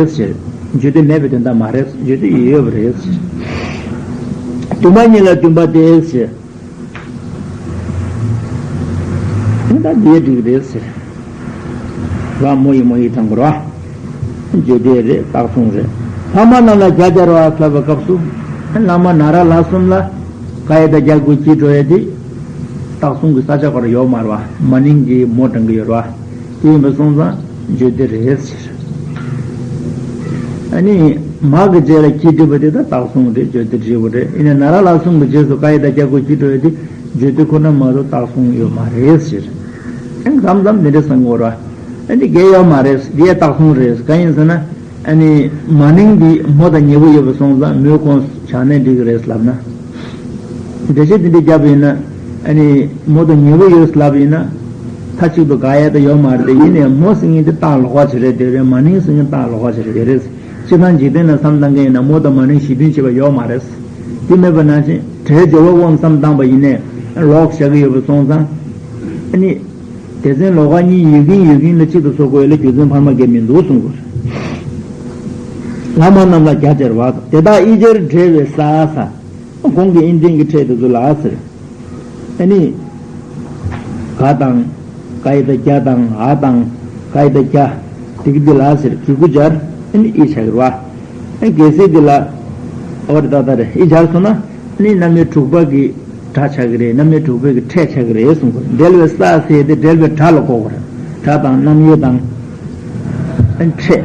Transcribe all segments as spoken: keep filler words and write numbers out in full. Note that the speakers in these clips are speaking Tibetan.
རེད་ཟེར། བརྗོད་དོན་མེད་པའི་དོན་དག་མ་རེད། བརྗོད་དོན་ཡོད་པ་རེད་ཟེར། བདུན་པ་གཉིས་ལ་བདུན་པ་སྟེ་ཟེར། ད་འདིའི་འགྲིག་རེད་ཟེར། ར་མོ་ཡི་མོ་ཡི་དྲང་པོ་ར། བརྗོད་དོན་རེད། རྟགས་མཚུངས་རེད། ལྷག་མ་རྣམས་ལ་བརྒྱ་སྦྱར་བ་ལབ་པའི་སྐབས་སུ། བླ་མ་ན་ར་ལ་གསུམ་ལ། ག་ཡ་བཏགས་གྱ་གུ་གྱི་འགྲོ་ཡ་དེ། རྟགས་མཚུངས་ཀྱི་ས་ཆ་ག་རེ་ཡོད་མ་རེད་བ། མ་ནིང་གི་མོ་དྲང་གི་ཡོད་རེད་བ། དེ་ཡིན་པ་སོང་ཙང་བརྗོད་དོན་རེད་ཟེར། ཨ་ནི་མ་གི་རྗེས་ལ་གྱི་འབྲི་བ་དེ་ད་རྟགས་མཚུངས་རེད། བརྗོད་དོན་འགྲིག་པ་རེད། ཡིན་ན་ན་ར་ལ་གསུམ་གྱི་རྗེས་སུ་ག་ཡ་བཏགས་གྱ་གུ་གྱི་འགྲོ་ཡ་དེ་བརྗོད་དོན་ཁོ་ན་མ་གཏོགས་རྟགས་མཚུངས་ཡོད་མ་རེད་ཟེར། ཨ་ནི་མཚམས་མཚམས་འདི་འདྲ་གསུང་གི་ཡོད་རེད་བ། ཨ་ནི་དེ་གལ་ཡོད་མ་རེད། འདི་ཡ་རྟགས་མཚུངས་རེད། གང་ཡིན་ཟེར་ན། ཨ་ནི་མ་ནིང་འདི་མོ་དང་ཉེ་པོ་ཡོད་པ་སོང་ཙང་མོས་ཁོང་བྱས་ན་འགྲིག་གི་རེད་ལབ་ན། འགྲེལ་བཤད་འདི་འདྲ་བརྒྱབ་པ་ཡིན་ན། ཨ་ནི་མོ་དང་ཉེ་པོ་ཡོད་ལབ་ཡིན་ན། མཐའ་གཅིག་ཏུ་དགག་ཡ་ད་ཡོད་མ་རེད། དེ་ཡིན་ནའི་མོ་ཟེར་མཁན་དེ་རྟགས་ལོགས་ཀ་ཅིག་རེད། དེ་རེད། མ་ནིང་ཟེར་མཁན་རྟགས་ལོགས་ཀ་ཅིག་རེད། དེ་རེད། སྤྱིར་བཏང་འཇིག་རྟེན་ལ་བསམ་བཏང་མཁན་ཡིན་ན་མོ་དང་མ་ནིང་གཞི་མཐུན་བྱེད་པ་ཡོད་མ་རེད། དེ་མེད་པ་ནང་བཞིན་སྒྲའི་སྦྱོར་བའི་དབང་བསམ་བཏང་པ་ཡིན་ནའི་ལོགས་བཞག་གི་ཡོད་པ་སོང་ཙང་། ཨ་ནི། སྡེ་ཚན་ལོགས་ཀ་གཉིས་ཡོད་ཀྱིན་ཡོད་ཀྱིན་ལ་གཅིག་ཏུ་བཟོ་དགོས་ལ་རྒྱུ་མཚན་འཕར་མ་གང་ཡང་མི་འདུག་གསུང་དགོས། ལྷག་མ་རྣམས་ལ་བརྒྱ་སྦྱར་བ། དེ་དག་དབྱེ་སྦྱོར་འབྲེལ་བའི་ས་ས། གོང་གི་དབྱེ་འབྱེད་ཀྱི་ཕྲད་དེ་ཚོ་ལ་ཟེར། ཨ་ནི། ག་དང་། ག་ཡ་བཏགས་གྱ་དང་། འ་དང་། ག་ཡ་བཏགས་གྱ། དེ་གི་འདི་ལ་ཟེར། གི་གུ་སྦྱར། ཨ་ནི་དབྱེ་བྱ་གི་རེད་བ། ཨ་གལ་སྲིད་འདི་ལ། ཨོ་རེད། ད་ལྟ་རེད། དབྱེ་སྦྱར་སོང་ན། ནི་རྣམ་དབྱེ་དྲུག་པ་གི་སྒྲ་ཆགས་ཀྱི་རེད། རྣམ་དབྱེ་དྲུག་པའི་གི་ཕྲད་ཆགས་ཀྱི་རེད་གསུངས་པ། འབྲེལ་བའི་ས་ཟེར་དེ་འབྲེལ་བའི་སྒྲ་ལ་གོ་དགོས་རེད། སྒྲ་དང་རྣམ་དབྱེ་དང་། ཕྲད།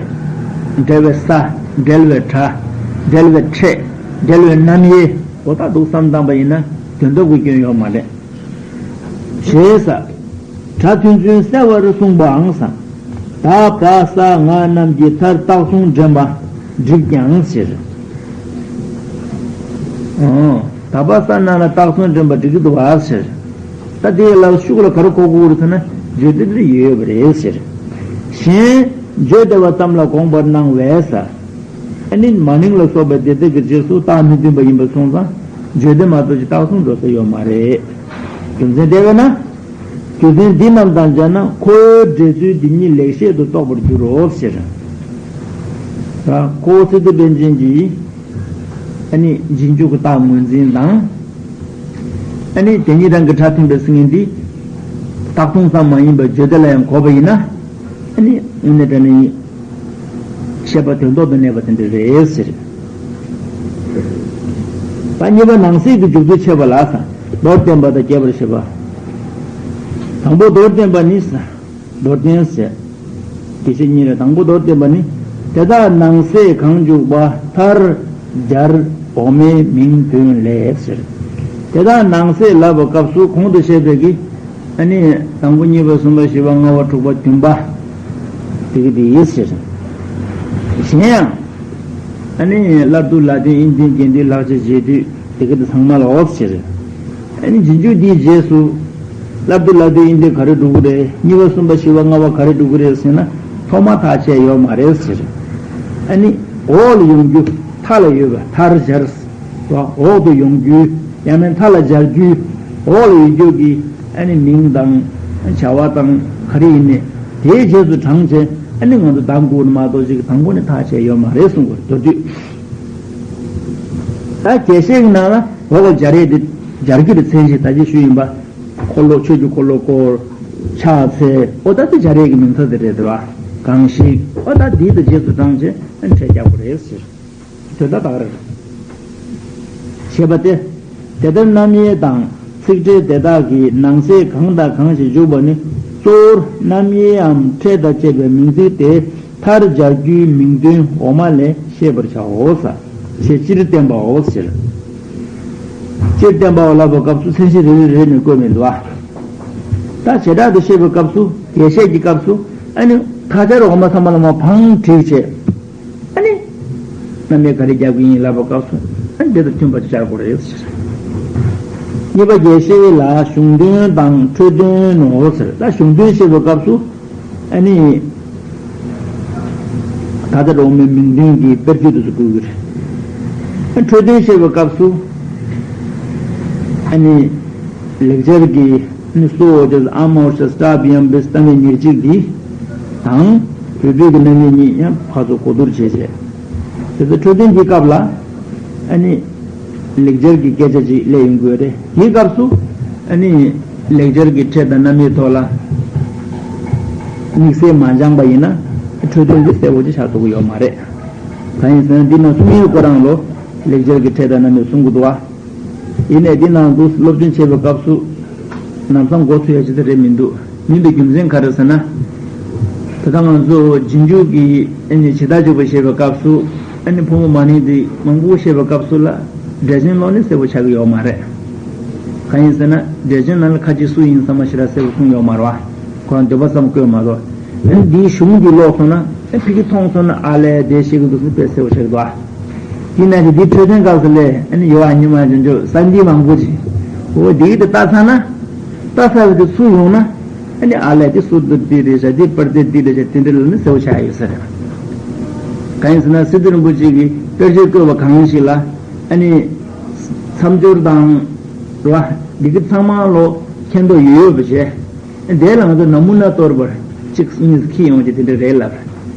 འབྲེལ་བའི་ས། འབྲེལ་བའི་སྒྲ། འབྲེལ་བའི་ཕྲད། འབྲེལ་བའི་རྣམ་དབྱེ། འོ་ད་འདུག་བསམ་བཏང་པ་ཡིན་ན་དོན་དག་གི་སྐྱོན་ཡོད་མ་རེད། ཞེས་ས། སྒྲ་མཐུན་ཚུལ་གསལ་བར་གསུངས་པའང་ས། ད་བ་ས་ང་རྣམས་ཀྱི་མཐར་རྟགས་མཚུངས་འདྲེན་པ་འགྲིག་ཀྱང་ཟེར། ཨོ། ད་བ་ས་ན་ལ་རྟགས་མཚུངས་འདྲེན་པ་འགྲིག་གི་འདུག་བ་ཟེར། ད་དེ་ལ་ཤུགས་ལ་ག་རེ་གོ་དགོས་རེད་ཟེར་ན་བརྗོད་དོན་འདི་ཡོད་པ་རེད་ཟེར། གཞན་བརྗོད་བདེ་བ་ཙམ་ལ་དགོངས་པར་སྣང་བས་ས། ཨ་ནི་མ་ནིང་ལ་སོགས་པའི་སྡེ་ཚན་གྱི་རྗེས་སུ་རྟགས་མི་མཐུན་པ་ཡིན་པ་སོང་ཙང་བརྗོད་དོན་མ་གཏོགས་ཀྱི་རྟགས་མཚུངས་འགྲོ་ས་ཡོད་མ་རེད། རྒྱུ་མཚན་དེ་བས་ན། རྒྱུ་མཚན་འདི་རྣམས་དང་སྦྱར་ན་ཁོ་བོའི་འགྲེལ་ཚུལ་འདི་ཉིད་ལེགས་བཤད་དུ་རྟོགས་པར་འགྱུར་རོ་ཟེར། ད་ཁོ་བོ་ཚིག་སྡུད་པཎ་ཆེན་གྱིས་ཨ་ནི་རྗེས་འཇུག་གི་རྟགས་ངོས་འཛིན་དང་། ཨ་ནི་དེ་ཉིད་རང་གི་སྒྲ་མཐུན་པའི་ཟེར་མཁན་འདི་རྟགས་མཚུངས་ཙམ་མ་ཡིན་པར་བརྗོད་བདེ་ལ་ཡང་གོ་བ་ཡིན་ན། ཨ་ནི་དངོས་གནས་དྲང་གནས་བཤད་པ་དོན་ཐོག་ཏུ་གནས་པ་དེ་འདྲ་རེད་ཟེར། ད་གཉིས་པ་ནང་གསེས་ཀྱི་འཇུག་ཚུལ་འཆད་པ་ལ་ས། མདོར་བསྟན་པ་དང་རྒྱས་པར་བཤད་པ། དང་པོ་མདོར་བསྟན་པ་ནི་ས། མདོར་བསྟན་ཟེར། དེ་བཤད་གཉིས་ལས་དང་པོ་མདོར་བསྟན་པ་ནི། དེ་དག་ནང་གསེས་གང་འཇུག་པ་མཐར་སྦྱར་འོག་མའི་མིང་དོན་ལས་ཟེར། དེ་དག་ནང་གསེས་ལབ་པའི་སྐབས་སུ་གོང་དུ་བཤད་པའི་གི། ཨ་ནི་དང་པོ་གཉིས་པ་གསུམ་པ་བཞི་པ་ལྔ་པ་དྲུག་པ་བདུན་པ། དེ་གི་དེ་ཡིས་ཟེར། གཞན་ཡང་། ཨ་ནི་སླར་བསྡུ་ལ་དོན་དབྱེ་འབྱེད་རྒྱས་འདོད་ལྷག་བཅས་རྗེས་ཟློས་དེ་གི་དེ་ཚང་མ་ལ་འོབས་ཟེར། ཨ་ནི་རྗེས་འཇུག་འདིའི་རྗེས་སུ། སླར་བསྡུ་ལ་དོན་དབྱེ་འབྱེད་ག་རེ་འགྲོ་གི་རེད། གཉིས་པ་གསུམ་པ་བཞི་པ་ལྔ་པ་ག་རེ་འགྲོ་གི་རེད་ཟེར་ན་ཐོག་མ་ཐག་བཅད་ཡོད་མ་རེད་ཟེར། ཨ་ནི་འོག་ལ་ཡོང་རྒྱུ་མཐའ་ལ་ཡོད་པ་མཐར་སྦྱར། འོག་ཏུ་ཡོང་རྒྱུའི་ཡང་ན་མཐའ་ལ་སྦྱར་རྒྱུའི་འོག་ལ་ཡོད་རྒྱུ་གི་ཨ་ནི་མིང་དང་བྱ་བ་དང་ག་རེ་ཡིན་ནའི་དེའི་རྗེས་སུ་འབྲངས་བྱས་ཨ་ནི་ང་ཚོ་གདམས་དགོས་ནི་མ་གཏོགས་ཅིག་དང་པོ་ནས་ཐག་བཅད་ཡོད་མ་རེད་གསུང་དགོས་མདོར་བསྡུས། ད་རྒྱས་བཤད་ཀྱི་ནང་ལ་འོག་ལ་སྦྱར་ཡས་དེ་སྦྱར་རྒྱུ་རེད། མཚན་གཞི་ད་ཅི་ཞུས་ཡིན་པ། འཁོར་ལོ་ཆོས་ཀྱི་འཁོར་ལོ་བསྐོར། ཕྱག་འཚལ། ཨོ་ད་དེ་སྦྱར་ཡས་ཀྱི་མིང་ཚིག་དེ་རེད་དེ་བ། གང་ཞིག་ཨོ་ད་འདི་དང་རྗེས་སུ་འབྲངས་བྱས་ཨ་ནི་ཕྲད་རྒྱག་དགོས་རེད་ཟེར། དོན་དག་དག་རེད། ཞེས་པ་སྟེ། དེ་ལྟར་རྣམ་དབྱེ་དང་ཚིག་ཕྲད་དེ་དག་གི་ནང་གསེས་གང་དང་གང་ཞིག་འཇུག་པ་ནི་གཙོ་བོར་རྣམ་དབྱེའམ་ཕྲད་དང་བཅས་པའི་མིང་ཚིག་དེ་མཐར་སྦྱར་རྒྱུའི་མིང་དོན་འོག་མ་ལས་ཤེས་པར་བྱའོ། ཞེས་སྤྱིར་བསྟན་པའོ་ཟེར། སྤྱིར་བསྟན་པའོ་ལབ་པའི་སྐབས་སུ་མཚན་གཞི་རེ་རེ་རེ་ནས་བཀོད་མི་འདུག་ཨ། ད་བྱེ་བྲག་ཏུ་བཤད་པའི་སྐབས་སུ་རྒྱས་བཤད་ཀྱི་སྐབས་སུ་ཨ་ནི་ཐག་བཅད་འོག་མ་ཚང་མ་ལ་མ་བང་བསྒྲིགས་བྱས། ཨ་ནི། རྣམ་དབྱེ་ག་རེ་རྒྱག་གི་ཡིན་ལབ་པའི་སྐབས་སུ་ཨ་ནི་དེ་དང་མཐུན་པ་ཅིག་སྦྱར་དགོས་རེད་ཟེར། གཉིས་པ་རྒྱས་བཤད་ལ་གཞུང་དོན་དང་འཕྲོས་དོན་ནོ་ཟེར། ད་གཞུང་དོན་བཤད་པའི་སྐབས་སུ་ཨ་ནི། ད་ལྟ་འོག་མའི་མིང་དོན་གྱི་དཔེར་བརྗོད་དུ་བཀོད་ཀྱི་རེད། འཕྲོས་དོན་བཤད་པའི་སྐབས་སུ་ཨ་ནི། ལེགས་སྦྱར་གྱི་ནི་སོ་ཨོ་ཏེ་ཨ་མ་ཨོ་ཤ་སྟ་བི་ཡམ་བེ་སྟ་མི་ཉེར་གཅིག་འདི་དང་། འབྲས་བུའི་གི་རྣམ་དབྱེ་གཉིས་ཡང་ཕར་ཚུར་གོ་བསྡུར་བྱས་བྱས། དེ་ཚོ་འཕྲོས་དོན་གྱི་སྐབས་ལ་ཨ་ནི་ལེགས་སྦྱར་གྱི་སྐད་ཆ་ཅིག་སླེབས་ཡོང་གི་ཡོད་རེད། དེའི་སྐབས་སུ་ཨ་ནི་ལེགས་སྦྱར་གྱི་ཕྲད་དང་རྣམ་དབྱེའི་ཐོག་ལ་དམིགས་བསལ་མ་སྦྱངས་པ་ཡིན་ན་འཕྲོས་དོན་འདི་གསལ་པོ་ཅིག་ཆགས་ཐུབ་ཀྱི་ཡོད་མ་རེད། གང་ཡིན་ཟེར་ན་འདི་ནང་གསུང་ཡུལ་ཁོ་རང་ལོ་ལེགས་སྦྱར་གྱི་ཕྲད་དང་རྣམ་དབྱེ་གསུང་གི་འདུག་བ། ཡིན་ནའི་འདི་ནང་དུ་སློབ་སྦྱོང་བྱེད་པའི་སྐབས་སུ་ལམ་སང་མགོ་ཚོས་ཡ་ཅི་ཙམ་རེད་མི་འདུག་མིན་པའི་རྒྱུ་མཚན་ག་རེ་ཟེར་ན། ད་ལྟ་ང་ཚོ་རྗེས་འཇུག་གི་ཨ་ནི་བྱེ་བྲག་འཇུག་པ་བཤད་པའི་སྐབས་སུ་ཨ་ནི་ཕོ་མོ་མ་ནིང་དེ་མང་པོ་བཤད་པའི་སྐབས་སུ་ལ་འགྲེལ་ཆེན་ཀློག་ནི་གསལ་པོ་ཆགས་ཀྱི་ཡོད་མ་རེད། གང་ཡིན་ཟེར་ན་འགྲེལ་ཆེན་ནང་ལ་ཁ་ཅིག་སུ་ཡིན་ས་མ་ཤེས་ར་གསལ་པོ་གསུངས་ཡོད་མ་རེད་བ། ཁོ་རང་འདོད་པ་ཙམ་བཀོད་མ་གཏོགས། ཨ་ནི་འདིའི་གཞུང་འདི་ཀློག་སོང་ན་ཨ་ཕ་གི་མཐོང་སོང་ན་ཨ་ལས་དེ་ཤེས་ཀྱི་འདུག་ཟེར་དཔེ་གསལ་པོ་ཆགས་ཀྱི་འདུག་ཨ། དེ་ན་དེ་འདི་འཕྲོས་དོན་སྐབས་སུ་ལས་ཨ་ནི་ཡོ་ཨ་ཉི་མ་འཇོན་འཇོ་ས་འདི་མང་པོ་ཅིག་འོ་དེ་གི་དེ་ལྟ་ས་ན། ལྟ་ས་བའི་དེ་སུ་ཡོང་ན་ཨ་ནི་ཨ་ལས་དེ་སུ་འདི་འདི་རེད་ཤག་འདི་པར་དེ་འདི་རེད་ཤག་དེ་འདྲ་ལ་ནི་གསལ་པོ་ཆགས་ཡོད་ས་རེད། གང་ཡིན་ཟེར་ན་སི་ཏུ་རིན་པོ་ཆེ་གིས་དཔེར་བརྗོད་བཀོད་པ་གང་ཞིག་ལ་ཨ་ནི་མཚམས་སྦྱོར་དང་རེད་བ། འདི་གི་ཚང་མ་ལོ་མཁྱེན་རྟོགས་ཡོད་ཡོད་པ་བྱས། དེ་ལ་ང་ཚོ་ན་མུ་ན་གཏོར་བར་གཅིག་གཉིས་ཁྱི་ཡོང་གི་དེ་འདྲ་རེད་ལབ།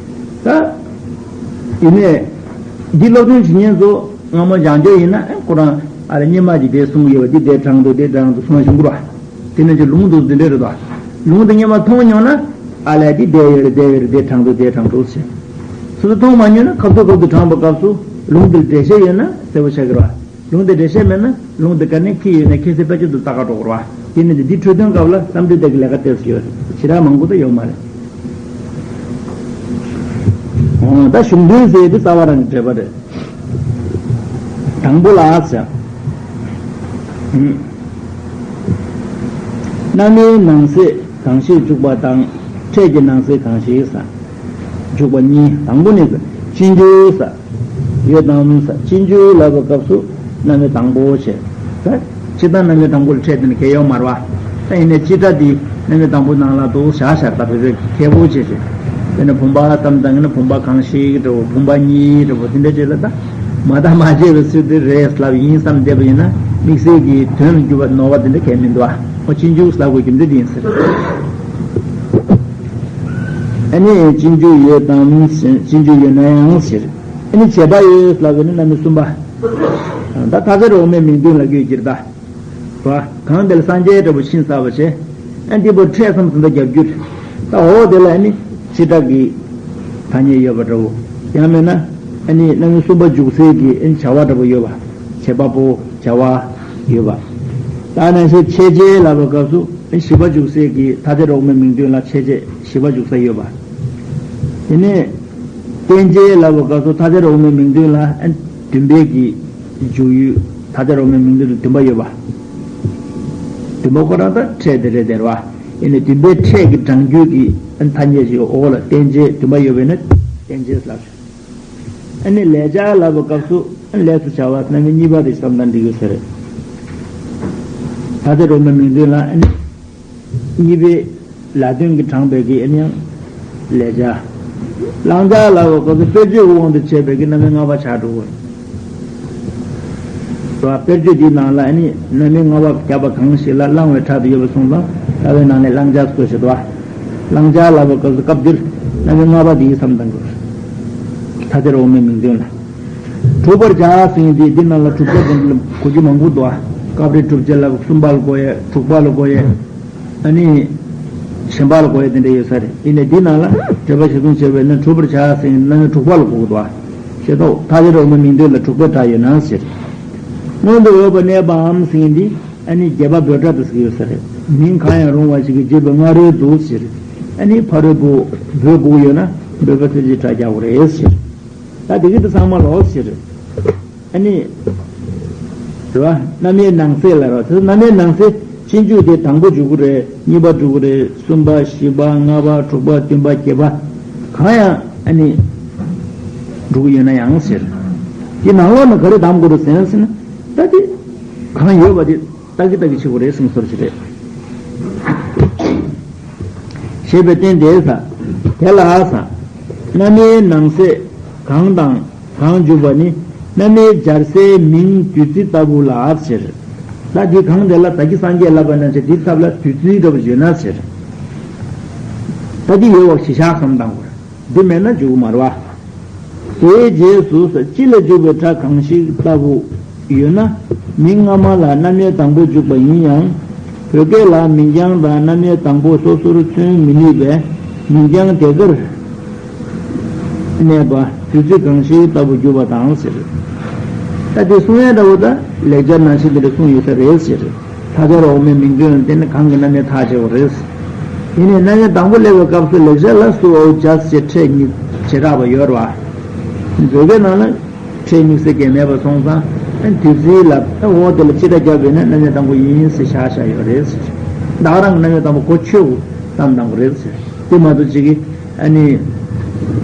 ད། ཡིན་ནས། འདི་སློབ་སྦྱོང་བྱེད་མཁན་ཚོ་སྔ་མོ་སྦྱང་འཇོག་ཡིན་ན་ཁོ་རང་ཨ་ལ་སྙེ་མ་གི་དེ་གསུང་གི་ཡོད་པ་འདི་དེ་དྲང་འདུག་དེ་དྲང་འདུག་གསུང་བ་བྱུང་གི་རེད་བ། དེ་ནས་ཀྱི་ལུང་འདུག་འདི་འདྲ་རེད་དོ། ལུང་དེ་སྙེ་མ་མཐོང་མྱོང་ན་ཨ་ལས་འདི་བསྡད་ཡོད་རེད་བསྡད་ཡོད་རེད་དེ་དྲང་འདུག་དེ་དྲང་འདུག་ཟེར། སོ་སོ་མཐོང་མ་མྱོང་ན་ཁ་ཐུག་ཁ་ཐུག་དྲང་པའི་སྐབས་སུ་ལུང་དེར་འགྲེལ་བཤད་ཡོད་ན་གསལ་པོ་ཆགས་ཀྱི་རེད་བ། ལུང་དེ་འགྲེལ་བཤད་མེད་ན་ལུང་དེ་ག་ནས་ཁྱི་ཡོད་ན་ཁྱི་སེ་དཔེ་ཆ་དུ་ལྟ་ག་འགྲོ་གི་རེད་བ། དེ་ནི་འདི་འཕྲོས་དོན་སྐབས་ལ་བསམ་གྲུབ་དེ་གི་ལས་ཀ་ལྟས་སུ་ཡོད་རེད། ཞེ་དྲག་མང་པོ་ད་ཡོད་མ་རེད། འོ་ད་གཞུང་དོན་ཟེར་དེ་རྩ་བ་རང་གི་འགྲེལ་པ་རེད། དང་པོ་ལ་ཟེར། རྣམ་དབྱེའི་ནང་གསེས་གང་ཞིག་འཇུག་པ་དང་ཕྲད་ཀྱི་ནང་གསེས་གང་ཞིག་ཟེར། འཇུག་པ་གཉིས། དང་པོ་ནི་སྤྱི་འཇུག་ཟེར། ཡོད་དམ་ཟེར། སྤྱི་འཇུག་ལབ་པའི་སྐབས་སུ་རྣམ་དབྱེ་དང་པོ་བྱས། ད་སྤྱི་དང་རྣམ་དབྱེ་དང་པོ་ལ་ཕྲད་དེ་ནི་གལ་ཡོད་མ་རེད་བ། ད་ཡིན་ནའི་སྤྱི་སྒྲ་འདི་རྣམ་དབྱེ་དང་པོ་ནང་ལ་འདུག་བཞག་བཞག་ད་བོད་པའི་མཁས་པོ་བྱས་བྱས། དེ་ནི་བུམ་པ་ཙམ་དང་ཡིན་ན་བུམ་པ་གང་ཞིག་འདྲ་བོ་བུམ་པ་གཉིས་འདྲ་བོ་དེ་འདྲ་བྱས་ལ་ད་མ་བརྟགས་མ་དཔྱད་པའི་ཚུལ་དེ་རེད་ལབ་ཡིན་བསམ་བསྡད་པ་ཡིན་ན་དམིགས་བསལ་གྱི་དོན་ལ་འགྱུར་བ་ནོར་བ་དེ་འདྲ་གལ་མི་འདུག་ཨ། ཨོ་སྤྱི་འཇུག་ལབ་དགོས་རྒྱུ་འདི་འདི་ཡིན་ཟེར། ཨ་ནི་སྤྱི་འཇུག་ཡོད་དམ་ཟེར། སྤྱི་འཇུག་ཡོད་ན་ཡང་ཟེར། ཨ་ནི་བྱེད་པ་ཡོད་ལབ་པ་ནི་རྣམ་དབྱེ་གསུམ་པ། ད་མཐའ་བྲལ་འོག་མའི་མིང་དོན་ལ་བཀོད་ཀྱིར་ད། བ། གང་དེ་ལ་སངས་རྒྱས་འདྲ་པོ་ཕྱིན་ཚར་བ་བྱས། ཨ་འདི་པོ་ཕྲད་གསུམ་ཙམ་ད་རྒྱབ་རྒྱུར། ད་འོག་དེ་ལ་ཨ་ནི་སྤྱི་སྒྲ་གི་ཐ་སྙད་ཡོད་པ་འདྲ་བོ། ཡང་མིན་ན་ཨ་ནི་རྣམ་དབྱེ་གསུམ་པ་འཇུག་སའི་གི་ཨ་ནི་བྱ་བ་འདྲ་བོ་ཡོད་པ། བྱེད་པ་པོ་བྱ་བ་ཡོད་པ། ད་ནང་བཞིན་ཕྱད་བྱེད་ལབ་པའི་སྐབས་སུ་ཨ་ནི་བྱེད་པ་འཇུག་སའི་གི་མཐའ་བྲལ་འོག་མའི་མིང་དོན་ལ་ཕྱད་བྱེད་བྱེད་པ་འཇུག་ས་ཡོད་པ། དེ་ནས་རྟེན་བྱེད་ལབ་པའི་སྐབས་སུ་མཐའ་བྲལ་འོག་མའི་མིང་དོན་ལ་ཨ་ནི་བདུན་པའི་གི་འཇུག་ཡུལ་མཐའ་བྲལ་འོག་མའི་མིང་དོན་དུ་བདུན་པ་ཡོད་པ། བདུན་པ་ཁོ་རང་ད་ཕྲད་དེ་རེད་དེ་རེད་བ། ཡིན་ནའི་བདུན་པའི་ཕྲད་ཀྱི་གྲངས་རྒྱུད་ཀྱི་ཐ་སྙད་ཅིག་འོག་ལ་རྟེན་བྱེད་བདུན་པ་ཡོད་པས་ན་རྟེན་བྱེད་ལབ། ཨ་ནི་ལེགས་སྦྱར་ལབ་པའི་སྐབས་སུ་ལས་སུ་བྱ་བ་རྣམ་དབྱེ་གཉིས་པ་དེ་བསམ་སྟངས་འགྲིག་ཡོད་ཟེར། མཐའ་བྲལ་འོག་མའི་མིང་དོན་ལ་ཨ་ནི། གཉིས་པའི་ལ་དོན་གྱི་དྲངས་པའི་གི་ཨ་ནི་ཡང་ལེགས་སྦྱར། བླང་སྦྱར་ལབ་པའི་སྐབས་སུ་དཔེར་བརྗོད་ཀྱི་དབང་དུ་བྱས་པའི་གི་རྣམ་དབྱེ་ལྔ་པ་ཆགས་འགྲོ་གི་རེད། དཔེར་བརྗོད་འདིའི་ནང་ལ་ཨ་ནི་རྣམ་དབྱེ་ལྔ་པ་བརྒྱབ་པ་གང་ཞིག་ལ་བླང་བའི་ཕྲད་དུ་ཡོད་པ་གསུངས་ཙང་ལྟ་བའི་ནང་ནས་བླང་སྦྱར་བཀོད་བཞག་འདུག་བ། བླང་སྦྱར་ལབ་པའི་སྐབས་སུ་སྐབས་འདིར་རྣམ་དབྱེ་ལྔ་པ་འདིའི་མཚམས་དང་དགོས། མཐའ་བྲལ་འོག་མའི་མིང་དོན་ལ། གྲུབ་པར་བྱ་ཟེར་མཁན་འདི་འདི་ནང་ལ་གྲུབ་ཆ་དེ་འདྲ་གོ་རྒྱུ་མང་པོ་འདུག་ཨ། སྐབས་རེ་གྲུབ་ཆ་ལ་གསུམ་པ་ལ་གོ་ཡས་དྲུག་པ་ལ་གོ་ཡས། ཨ་ནི། གཞན་པ་ལ་གོ་ཡས་དེ་འདྲ་ཡོད་ས་རེད། ཡིན་ནའི་འདི་ནང་ལ་འགྲེལ་པ་གཞིར་བཟུང་བྱས་པས་ན་གྲུབ་པར་བྱ་ཟེར་མཁན་རྣམ་དབྱེ་དྲུག་པ་ལ་གོ་གི་འདུག་ཨ། ཤེས་ཐོག་མཐའ་བྲལ་འོག་མའི་མིང་དོན་ལ་དྲུག་པའི་སྒྲ་ཡོད་ན་ཟེར། སྔོན་དུ་འོས་པ་གནས་པའམ་ཟེར་མཁན་འདི་ཨ་ནི་རྒྱས་པ་འབོད་སྒྲ་དུ་ཟེར་གྱི་ཡོད་ས་རེད། མིང་གང་ཡང་རུང་བ་ཞིག་གི་རྗེས་སུ་སྔ་རོལ་དུ་ཟེར། ཨ་ནི་ཕ་རོལ་པོ་འབོད་དགོས་ཡོད་ན་འབོད་པ་ཐོན་སྐྱེད་སྒྲ་རྒྱག་དགོས་རེད་ཟེར། ད་དེ་གི་དེ་ཚང་མ་ལོག་ཟེར། ཨ་ནི། རེད་བ། རྣམ་དབྱེ་ནང་གསེས་ལ་རེད་བ། དེ་རྣམ་དབྱེ་ནང་གསེས་སྤྱི་འཇུག་དེ་དང་པོ་འཇུག་གི་རེད། གཉིས་པ་འཇུག་གི་རེད། གསུམ་པ་བཞི་པ་ལྔ་པ་དྲུག་པ་བདུན་པ་བརྒྱད་པ། གང་ཡང་ཨ་ནི། འཇུག་གི་ཡོད་ན་ཡང་ཟེར། དེ་ནང་ལོགས་ན་ག་རེ་གདམ་དགོས་རེད་ཟེར་ན་ཟེར་ན། ད་དེ། གང་ཡོད་པ་དེ། ལྟ་གི་ལྟ་གི་བྱེད་དགོས་རེད་གསུངས་སོར་ཞིག་རེད། ཞེས་པའི་རྟེན་དེས་ས། དེ་ལ་ས། རྣམ་དབྱེའི་ནང་གསེས་གང་དང་གང་འཇུག་པ་ནི་རྣམ་དབྱེ་སྦྱར་སའི་མིང་བདུད་རྩི་ལྟ་བུ་ལ་ཟེར། ད་འདི་གང་དེ་ལ་ད་གི་སངས་རྒྱས་ལབ་པ་ན་ཆེ་འདི་ཐབས་ལ་བདུད་རྩི་འདྲ་བ་ཡོད་ན་ཟེར། ད་འདི་ཡོད་པ་ཞིག་བཞག་བསམ་བཏང་དགོས། འདི་མེད་ན་འཇུག་གི་མ་རེད་བ། དེའི་རྗེས་སུ་སྤྱི་ལ་འཇུག་པའི་སྒྲ་གང་ཞིག་ལྟ་བུ་ཡོད་ན། མིང་སྔ་མ་ལ་རྣམ་དབྱེ་དང་པོ་འཇུག་པ་ཡིན་ཡང་། བོད་སྐད་ལ་མིང་རྐྱང་དང་རྣམ་དབྱེ་དང་པོ་སོ་སོར་མཚོན་མི་ནུས་པས། མིང་རྐྱང་དེ་ཀར་གནས་པ་དུས་ཚིགས་གང་ཞིག་ལྟ་བུ་འགྱུར་བ་དང་ཟེར། ད་དེ་གསུང་ཡ་འདྲ་བོ་ད་ལེགས་སྦྱར་ནང་བཞིན་དེ་འདྲ་གསུངས་ཡོད་ས་རེད་ཟེར། ཐ་ཆད་འོག་མའི་མིང་དོན་ལ་བརྟེན་ནས་གང་གི་རྣམ་དབྱེ་ཐག་བཅད་པ་རེད། ཡིན་ནའི་རྣམ་དབྱེ་དང་པོ་སླེབས་པའི་སྐབས་སུ་ལེགས་སྦྱར་ལ་སུ་འོ་ཇ་ཟེར་ཕྲད་གཉིས་བྱེ་བྲག་པ་ཡོད་རེད་བ། བོད་སྐད་ནང་ལ་ཕྲད་གཉིས་ཟེར་མཁན་མེད་པ་སོང་ཙང་། ཨ་ནི་དུས་ཚིགས་ལ་ཨ་འོ་དེ་ལ་སྤྱི་སྒྲ་བརྒྱབ་པས་ན་རྣམ་དབྱེ་དང་པོ་ཡིན་ཟེར་བཞག་བཞག་ཡོད་རེད་ཟེར། བདག་རང་གི་རྣམ་དབྱེ་དང་པོ་གོ་ཆོད་དུ་བསམ་བཏང་དགོས་རེད་ཟེར། དེ་མ་གཏོགས་གཅིག་གིས་ཨ་ནི་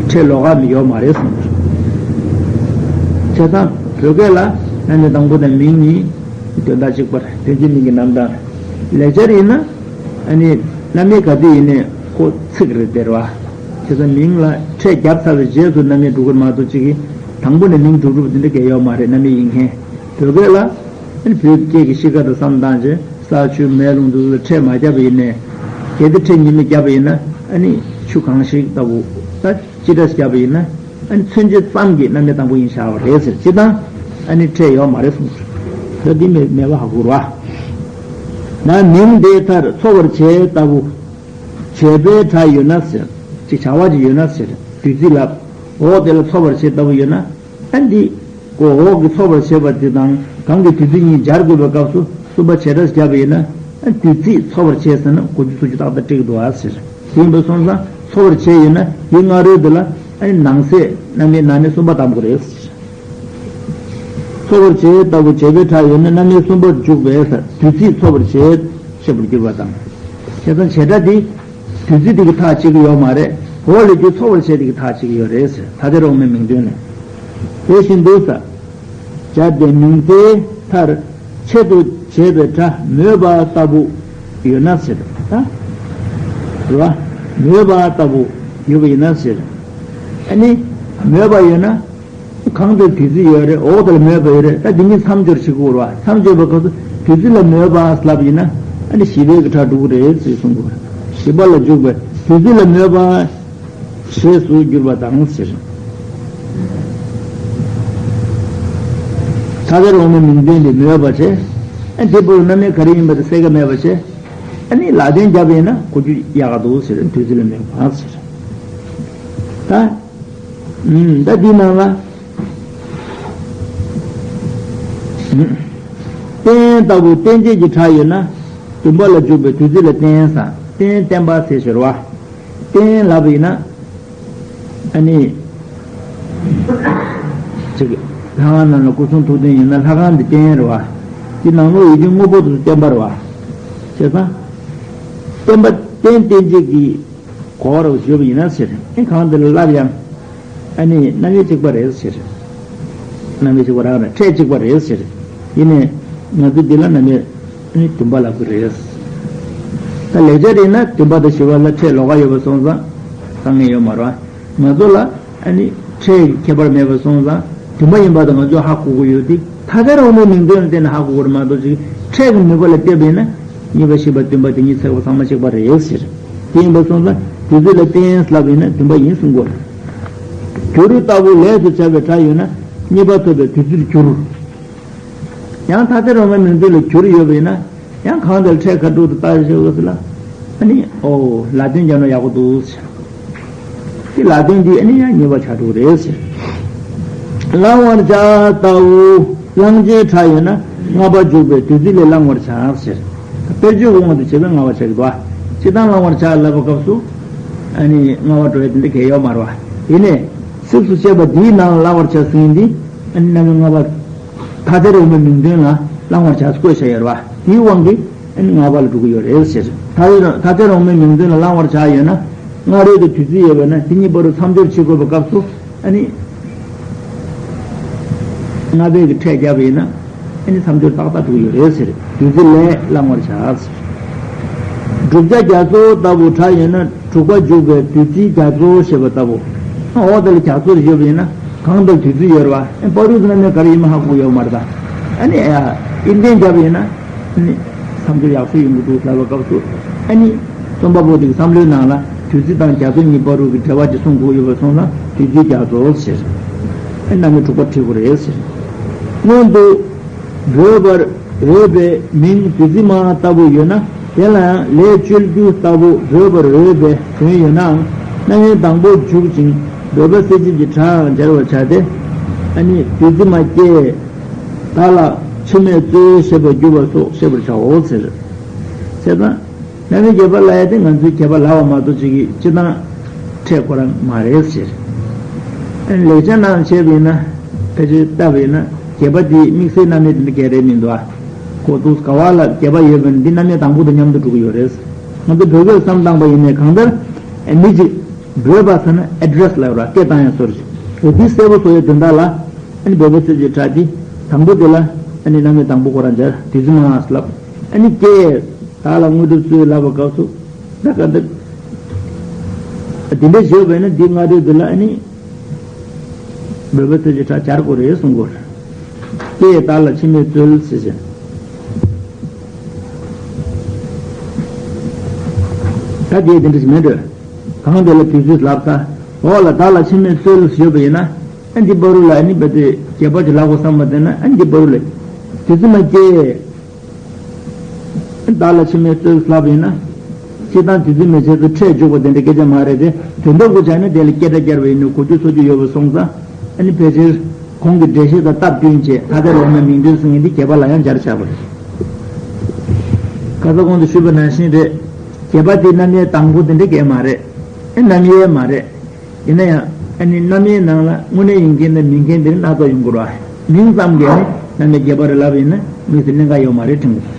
ཕྲད་ལོགས་ཀ་མི་ཡོད་མ་རེད་གསུངས། བྱས་ཙང་བོད་སྐད་ལ་རྣམ་དབྱེ་དང་པོ་དང་མིང་གཉིས་དོན་དག་གཅིག་པ་རེད། དོན་གཅིག་མིང་གི་རྣམ་གྲངས། ལེགས་སྦྱར་ཡིན་ན་ཨ་ནི་རྣམ་དབྱེ་ག་དུས་ཡིན་ནའི་ཁོ་ཚིག་རེད་དེ་རེད་བ། བྱས་ཙང་མིང་ལ་ཕྲད་བརྒྱབ་ཚར་བའི་རྗེས་སུ་རྣམ་དབྱེ་འགྲོ་གི་མ་གཏོགས་གཅིག་གིས་དང་པོ་ནས་མིང་གྲུབ་གྲུབ་དེ་འདྲ་གས་ཡོད་མ་རེད། རྣམ་དབྱེ་ཡིན་མཁན། བོད་སྐད་ལ་ཨ་ནི་བོད་སྐད་ཀྱི་གཤིས་ཀ་དང་བསམ་སྟངས་བྱས། ས་ཆུ་མེ་རླུང་དེ་ཚོ་ལ་ཕྲད་མ་བརྒྱབ་པ་ཡིན་ནའི། གལ་ཏེ་ཕྲད་གཉིས་མ་བརྒྱབ་པ་ཡིན་ན་ཨ་ནི་ཆུ་གང་ཞིག་ལྟ་བུ་ད་སྤྱི་སྒྲ་བརྒྱབ་པ་ཡིན་ན་ཨ་ནི་མཚོན་བྱེད་ཙམ་གྱི་རྣམ་དབྱེ་དང་པོ་ཡིན་བཞག་པ་རེད་ཟེར། སྤྱིར་བཏང་ཨ་ནི་ཕྲད་ཡོད་མ་རེད་གསུངས་སོ། ད་འདི་མེད་མེད་པ་ཧ་གོ་ར། ན་མིང་དེ་མཐར་འཚོ་བར་བྱེད་ལྟ་བུ། བྱེད་པའི་སྒྲ་ཡོད་ན་ཟེར། ཅིག་བྱ་བ་ཅིག་ཡོད་ན་ཟེར། དུས་ཚིགས་ལ་འོག་དེ་ལ་འཚོ་བར་བྱེད་ལྟ་བུ་ཡོད་ན། ཨ་འདི་ཀོ་འོག་གི་འཚོ་བར་བྱེད་པ་དེ་དང་གང་གི་དུས་ཚིགས་གཉིས་སྦྱར་དགོས་པའི་སྐབས་སུ་གསུམ་པ་བྱེད་སྒྲ་བརྒྱབ་པ་ཡིན་ན། ཨ་དུས་ཚིགས་འཚོ་བར་བྱེད་ཟེར་ན་གོ་རྒྱུ་ཚོར་རྒྱུ་ཏག་ཏག་འགྲིག་འདུག་ཨ་ཟེར། དེ་ཡིན་པ་སོང་ཙང་འཚོ་བར་བྱེད་ཡིན་ན་དེའི་སྔ་རོལ་དེ་ལ་ཨ་ནི་ནང་གསེས་རྣམ་དབྱེ་ནང་ནས་གསུམ་པ་བདམས་དགོས་རེད། འཚོ་བར་བྱེད་ལྟ་བུ་བྱེད་པའི་སྒྲ་ཡོད་ན་རྣམ་དབྱེ་གསུམ་པར་འཇུག་པས་ཟེར། དུས་ཚིགས་འཚོ་བར་བྱེད་ཞེས་པར་གྱུར་པ་དང་། བྱས་ཙང་བྱེད་སྒྲ་འདི་དུས་ཚིགས་དེ་གི་ཐག་བཅད་ཀྱི་ཡོད་མ་རེད། འོག་ལས་རྒྱུ་འཚོ་བར་བྱེད་དེ་གི་ཐག་བཅད་ཀྱི་ཡོད་རེད་ཟེར། ཐ་དད་འོག་མའི་མིང་དོན་ནས། དེ་བཞིན་དུ་ས། བྱ་དེ་མིང་ཚིག་མཐར་ཆེད་དུ་བྱེད་པའི་སྒྲ་མོས་པ་ལྟ་བུ་ཡོད་ན་ཟེར། ད་རེད་བ། མོས་པ་ལྟ་བུ་ཡོད་པ་ཡིན་ན་ཟེར། ཨ་ནི་མོས་པ་ཡོད་ན། གང་དེར་དུས་ཚིགས་ཡོད་རེད། འོག་དེར་མོས་པ་ཡོད་རེད། ད་འདི་གཉིས་མཚམས་སྦྱོར་བྱེད་དགོས་རེད་བ། མཚམས་སྦྱོར་བའི་སྐབས་སུ་དུས་ཚིགས་ལ་མོས་པ་ལབ་ཡིན་ན་ཨ་ནི་བྱེད་པའི་གི་སྒྲ་འགྲོ་གི་རེད་ཟེར་གསུང་དགོས་རེད། བྱེད་པ་ལ་འཇུག་པའི་དུས་ཚིགས་ལ་མོས་པ་ཞེས་སུ་གྱུར་པ་དང་ཟེར། ཐ་དད་འོག་མའི་མིང་དོན་དེ་མོས་པ་བྱས། ཨ་དེ་བོ་རྣམ་དབྱེ་ག་རེ་ཡིན་པ་དེ་གསལ་ཁ་མེད་པ་བྱས། ཨ་ནི་ལ་དོན་བརྒྱབ་པ་ཡིན་ན་གོ་རྒྱུ་ཡག་ག་འདུག་ཟེར། དུས་ཚིགས་ལ་མོས་པ་ཟེར། ད། ཨུམ། ད་འདི་ནང་ལ། ཨུམ། རྟེན་ལྟ་བུ་རྟེན་བྱེད་ཀྱི་སྒྲ་ཡོད་ན། བདུན་པ་ལ་འཇུག་པའི་དུས་ཚིགས་ལ་བརྟེན་ས། རྟེན་བརྟེན་པ་ཟེར་ཞོར་བ། རྟེན་ལབ་པ་ཡིན་ན། ཨ་ནི། ཅིག་ལྷ་ཁང་ནང་ལ་སྐུ་གསུང་ཐུགས་རྟེན་ཡོད་ན་ལྷ་ཁང་འདི་རྟེན་རེད་བ། འདི་ནང་ལོགས་ཡོད་རྒྱུ་དངོས་པོ་དེ་ཚོ་བརྟེན་པ་རེད་བ། བྱས་ཙང་། བརྟེན་པ་རྟེན་རྟེན་བྱེད་ཀྱི། གོ་བ་རུ་བརྗོད་པ་ཡིན་ན་ཟེར། ཨེ་གང་དེ་ལ་སླར་ཡང་། ཨ་ནི་རྣམ་དབྱེ་གཅིག་པ་རེད་ཟེར། རྣམ་དབྱེ་གཅིག་པ་རང་རེད། ཕྲད་གཅིག་པ་རེད་ཟེར། ཡིན་ནའི་ང་ཚོ་འདི་ལ་རྣམ་དབྱེ་ཨ་ནི་བདུན་པ་ལབ་ཀྱི་རེད། ད་ལེགས་སྦྱར་ཡིན་ན་བདུན་པ་དང་བཞི་པ་ལ་ཕྲད་ལོགས་ཀ་ཡོད་པ་སོང་ཙང་དཀའ་ངལ་ཡོད་མ་རེད། ང་ཚོ་ལ་ཨ་ནི་ཕྲད་ཀྱི་ཁྱད་པར་མེད་པ་སོང་ཙང་བདུན་པ་ཡིན་པ་དང་ང་ཚོས་ཧ་གོ་གི་ཡོད་དེ། ཐ་དད་འོག་མའི་མིང་དོན་ལ་བརྟེན་ནས་ཧ་གོ་གི་རེད་མ་གཏོགས་ཅིག་ཕྲད་ཀྱི་ནུས་པ་ལ་བལྟས་པ་ཡིན་ན་གཉིས་པ་བཞི་པ་བདུན་པ་དེ་གཉིས་ཚེག་པ་ཚང་མ་གཅིག་པ་རེད་ཟེར། དེ་ཡིན་པ་སོང་ཙང་དུས་ཚིགས་ལ་བརྟེན་ལབ་ཡིན་ན་བདུན་པ་ཡིན་གསུང་གི་ཡོད་རེད། གྱུར་ལྟ་བུ་ལས་སུ་བྱ་བའི་སྒྲ་ཡོད་ན་གཉིས་པ་ཐོབ་པའི་དུས་ཚིགས་གྱུར། ཡང་ཐ་དད་འོག་མའི་མིང་དོན་ལ་གྱུར་ཡོད་པ་ཡིན་ན། ཡང་གང་དེར་ཕྲད་ཁ་དྲུག་ཏུ་བརྟག་ཞིབ་དགོས་ཟེར་ལ། ཨ་ནི་ཨོ་ལ་དོན་རྒྱབ་ན་ཡག་པོ་འདུག་ཟེར། དེ་ལ་དོན་འདི་ཨ་ནི་ཡང་གཉིས་པ་ཆགས་འགྲོ་གི་རེད་ཟེར། བླང་བར་བྱ་ལྟ་བུ་བླང་བྱའི་སྒྲ་ཡོད་ན་ལྔ་པ་འཇུག་པའི་དུས་ཚིགས་ལས་བླང་བར་བྱ་ཟེར། དཔེར་བརྗོད་ཀྱི་དབང་དུ་བྱས་པས་ལྔ་པ་ཆགས་ཀྱི་འདུག་ཨ། སྤྱིར་བཏང་བླང་བར་བྱ་ལབ་པའི་སྐབས་སུ་ཨ་ནི་ལྔ་པ་འགྲོ་ཡ་དེ་འདྲ་གལ་ཡོད་མ་རེད་བ། ཡིན་ནའི་ཚིགས་སུ་བཅད་པ་འདིའི་ནང་ལ་བླང་བར་བྱ་ཟེར་མཁན་འདི་ཨ་ནི་རྣམ་དབྱེ་ལྔ་པ། ཐ་དད་འོག་མའི་མིང་དོན་ལ་བླང་བར་བྱ་བཀོད་བཞག་ཡོད་རེད་བ། དེའི་དབང་གིས་ཨ་ནི་ལྔ་པ་ལ་འགྲོ་གི་ཡོད་རེད་ཟེར། ཐ་དད་ཐ་དད་འོག་མའི་མིང་དོན་ལ་བླང་བར་བྱ་ཡོད་ན་སྔ་རོལ་དུ་དུས་ཚིགས་ཡོད་པས་ན་དེ་གཉིས་བར་དུ་མཚམས་སྦྱོར་བྱེད་དགོས་པའི་སྐབས་སུ་ཨ་ནི་ལྔ་པའི་གི་ཕྲད་བརྒྱབ་པ་ཡིན་ན་ཨ་ནི་མཚམས་སྦྱོར་ཏག་ཏག་འགྲོ་གི་ཡོད་རེད་ཟེར། དུས་ཚིགས་ལས་བླང་བར་བྱ་ཟེར། བསྒྲུབ་བྱ་རྒྱ་མཚོ་ལྟ་བུ་སྒྲ་ཡོད་ན། དྲུག་པ་འཇུག་པའི་དུས་ཚིགས་རྒྱ་མཚོ་ཞེས་པ་ལྟ་བུ། འོག་དེ་ལ་རྒྱ་མཚོ་ཡོད་པ་ཡིན་ན་གང་ལྟར་དུས་ཚིགས་ཡོད་རེད་བ། ཨེ་པ་རུ་ཟེར་ན་མེད་ག་རེ་ཡིན་མིན་ཧ་གོ་ཡོད་མ་རེད་ད། ཨ་ནི་ཨ་ཡ་ཨིན་ཏན་བརྒྱབ་པ་ཡིན་ན་ཨ་ནི་མཚམས་སྦྱོར་ཡག་ཤོས་ཡོང་གི་འདུག་ལབ་པའི་སྐབས་སུ་ཨ་ནི་རྩོམ་པ་པོ་དེ་གི་བསམ་བློའི་ནང་ལ་ བདུད་རྩི་དང་རྒྱ་མཚོ་གཉིས་བར་དུ་གི་འབྲེལ་བ་ཅིག་གསུང་དགོས་ཡོད་པ་སོང་ན་བདུད་རྩིའི་རྒྱ་མཚོ་ཟེར། ཨེ་རྣམ་དབྱེ་དྲུག་པ་ཁྲིད་དགོས་རེད་ཟེར། སྔོན་དུ་འབོད་པར་འོས་པའི་མིང་བདུད་རྩི་མ་ལྟ་བུ་ཡོད་ན། དེ་ལའང་ལས་བཅོལ་རྒྱུ་ལྟ་བུ་འབོད་པར་འོས་པའི་དོན་ཡོད་ནའང་རྣམ་དབྱེ་དང་པོ་འཇུག་ཅིང་འབོད་པ་གསལ་བྱེད་ཀྱི་སྒྲའང་སྦྱར་བར་བྱ་སྟེ། ཨ་ནི་བདུད་རྩི་མ་སྐྱེས། བདག་ལ་འཆི་མེད་སྩོལ་ཞེས་པ་བསྒྱུར་བ་སོགས་ཤེས་པར་བྱའོ་ཟེར། བྱས་ཙང་། རྣམ་དབྱེ་བརྒྱད་པ་ལབ་ཡ་དེ་ང་ཚོའི་བརྒྱད་པ་ལབ་པ་མ་གཏོགས་ཅིག་གི་སྤྱི་བཏང་ཕྲད་ཁོ་རང་མ་རེད་ཟེར། ཨ་ནི་ལེགས་སྦྱར་ནང་བྱས་པ་ཡིན་ན་ཕལ་ཆེར་ལྟ་བ་ཡིན་ན་བརྒྱད་པ་དེ་དམིགས་བསལ་རྣམ་དབྱེ་དེ་འདྲ་གས་རེད་མི་འདུག་ཨ། གོ་ཐུག་ག་བ་ལ་བརྒྱད་པ་ཡོད་པ་ནི་འདི་རྣམ་དབྱེ་དང་པོ་དང་མཉམ་དུ་འགྲོ་གི་ཡོད་རེད། ང་ཚོ་བོད་སྐད་བསམ་བཏང་པ་ཡིན་ནའི་གང་ལྟར་ཨ་མི་གཅིག་འབོད་པ་ཟེར་ན་ཨེ་ཌི་རེ་སི་ལབ་ར་སྐད་བཏང་ཡ་སོར་ཞིག་འོ་དེ་གསལ་པོ་བཟོ་ཡ་དོན་དག་ལ། ཨ་ནི་འབོད་པ་གསལ་བྱེད་སྒྲ་དེ་དང་པོ་དེ་ལ་ཨ་ནི་རྣམ་དབྱེ་དང་པོ་ཁོ་རང་སྦྱར་བདུད་རྩི་མ་ལབ། ཨ་ནི་སྐྱེས། བདག་ལ་དངོས་གྲུབ་སྩོལ་ལབ་པ་སྐབས་སུ་ད་ག་འདི་འདི་འདྲ་བརྗོད་པས་ན་འདི་སྔ་དྲོའི་འདི་ལ་ཨ་ནི་འབོད་པ་གསལ་བྱེད་སྒྲ་སྦྱར་དགོས་རེད་གསུང་དགོས་རེད། སྐྱེས་བདག་ལ་འཆི་མེད་སྩོལ་ཟེར་བྱས། ད་དེ་དེ་འདྲ་ཞིག་མེད་འགྲོ། གང་དེ་ལ་བདུད་རྩི་ལབ་ད་འོག་ལ་བདག་ལ་འཆི་མེད་སྩོལ་ཞུས་པ་ཡིན་ན། ཨ་འདི་བར་དུ་ལ་ཨ་ནི་བ་དེ་རྒྱས་པ་ཅིག་ལབ་དགོས་བསམ་པ་དེ་ན་ཨ་འདི་བར་དུ་ལ་བདུད་རྩི་མ་སྐྱེས། བདག་ལ་འཆི་མེད་སྩོལ་ལབ་ཡིན་ན། སྤྱིར་བཏང་བདུད་རྩི་མ་སྐྱེས་སུ་ཁྲལ་འཇུག་པ་དེ་འདྲ་སྐད་ཆ་མ་རེད་དེ། དོན་དམ་གྱི་ཆ་ནས་དེ་ལ་སྐད་སྒྲ་བརྒྱབ་པ་ཡིན་ན་གོ་རྒྱུ་ཚོར་རྒྱུ་ཡོད་པ་སོང་ཙང་ཨ་ནི་ཕལ་ཆེར་གོང་གི་འགྲེལ་བཤད་དང་སྟབས་བསྟུན་བྱས་ཐ་དད་ལོག་སྨྲའི་མིང་དོན་གསུང་མཁན་འདི་རྒྱས་པ་ལ་ཡང་སྦྱར་བྱ་དགོས་རེད། ཁ་སང་གོང་དུ་ཞུས་པ་ནང་བཞིན་རེད། རྒྱས་པ་དེ་རྣམ་དབྱེ་དང་པོ་དེ་འདྲ་སྐད་མ་རེད། ཨེ་རྣམ་དབྱེ་མ་རེད། ཡིན་ན་ཡང་ཨ་ནི་རྣམ་དབྱེའི་ནང་ལ་དངོས་གནས་ཡིན་མཁན་དང་མིན་མཁན་དེ་སྣ་ཚོགས་ཡོང་གི་རེད་བ། མིང་ཙམ་གྱིས་ནི་རྣམ་དབྱེ་རྒྱས་པ་རེད་ལབ་ཡིན་ན་དམིགས་སུ་གནད་འགག་ཡོད་མ་རེད་དྲན་གྱི་འདུག་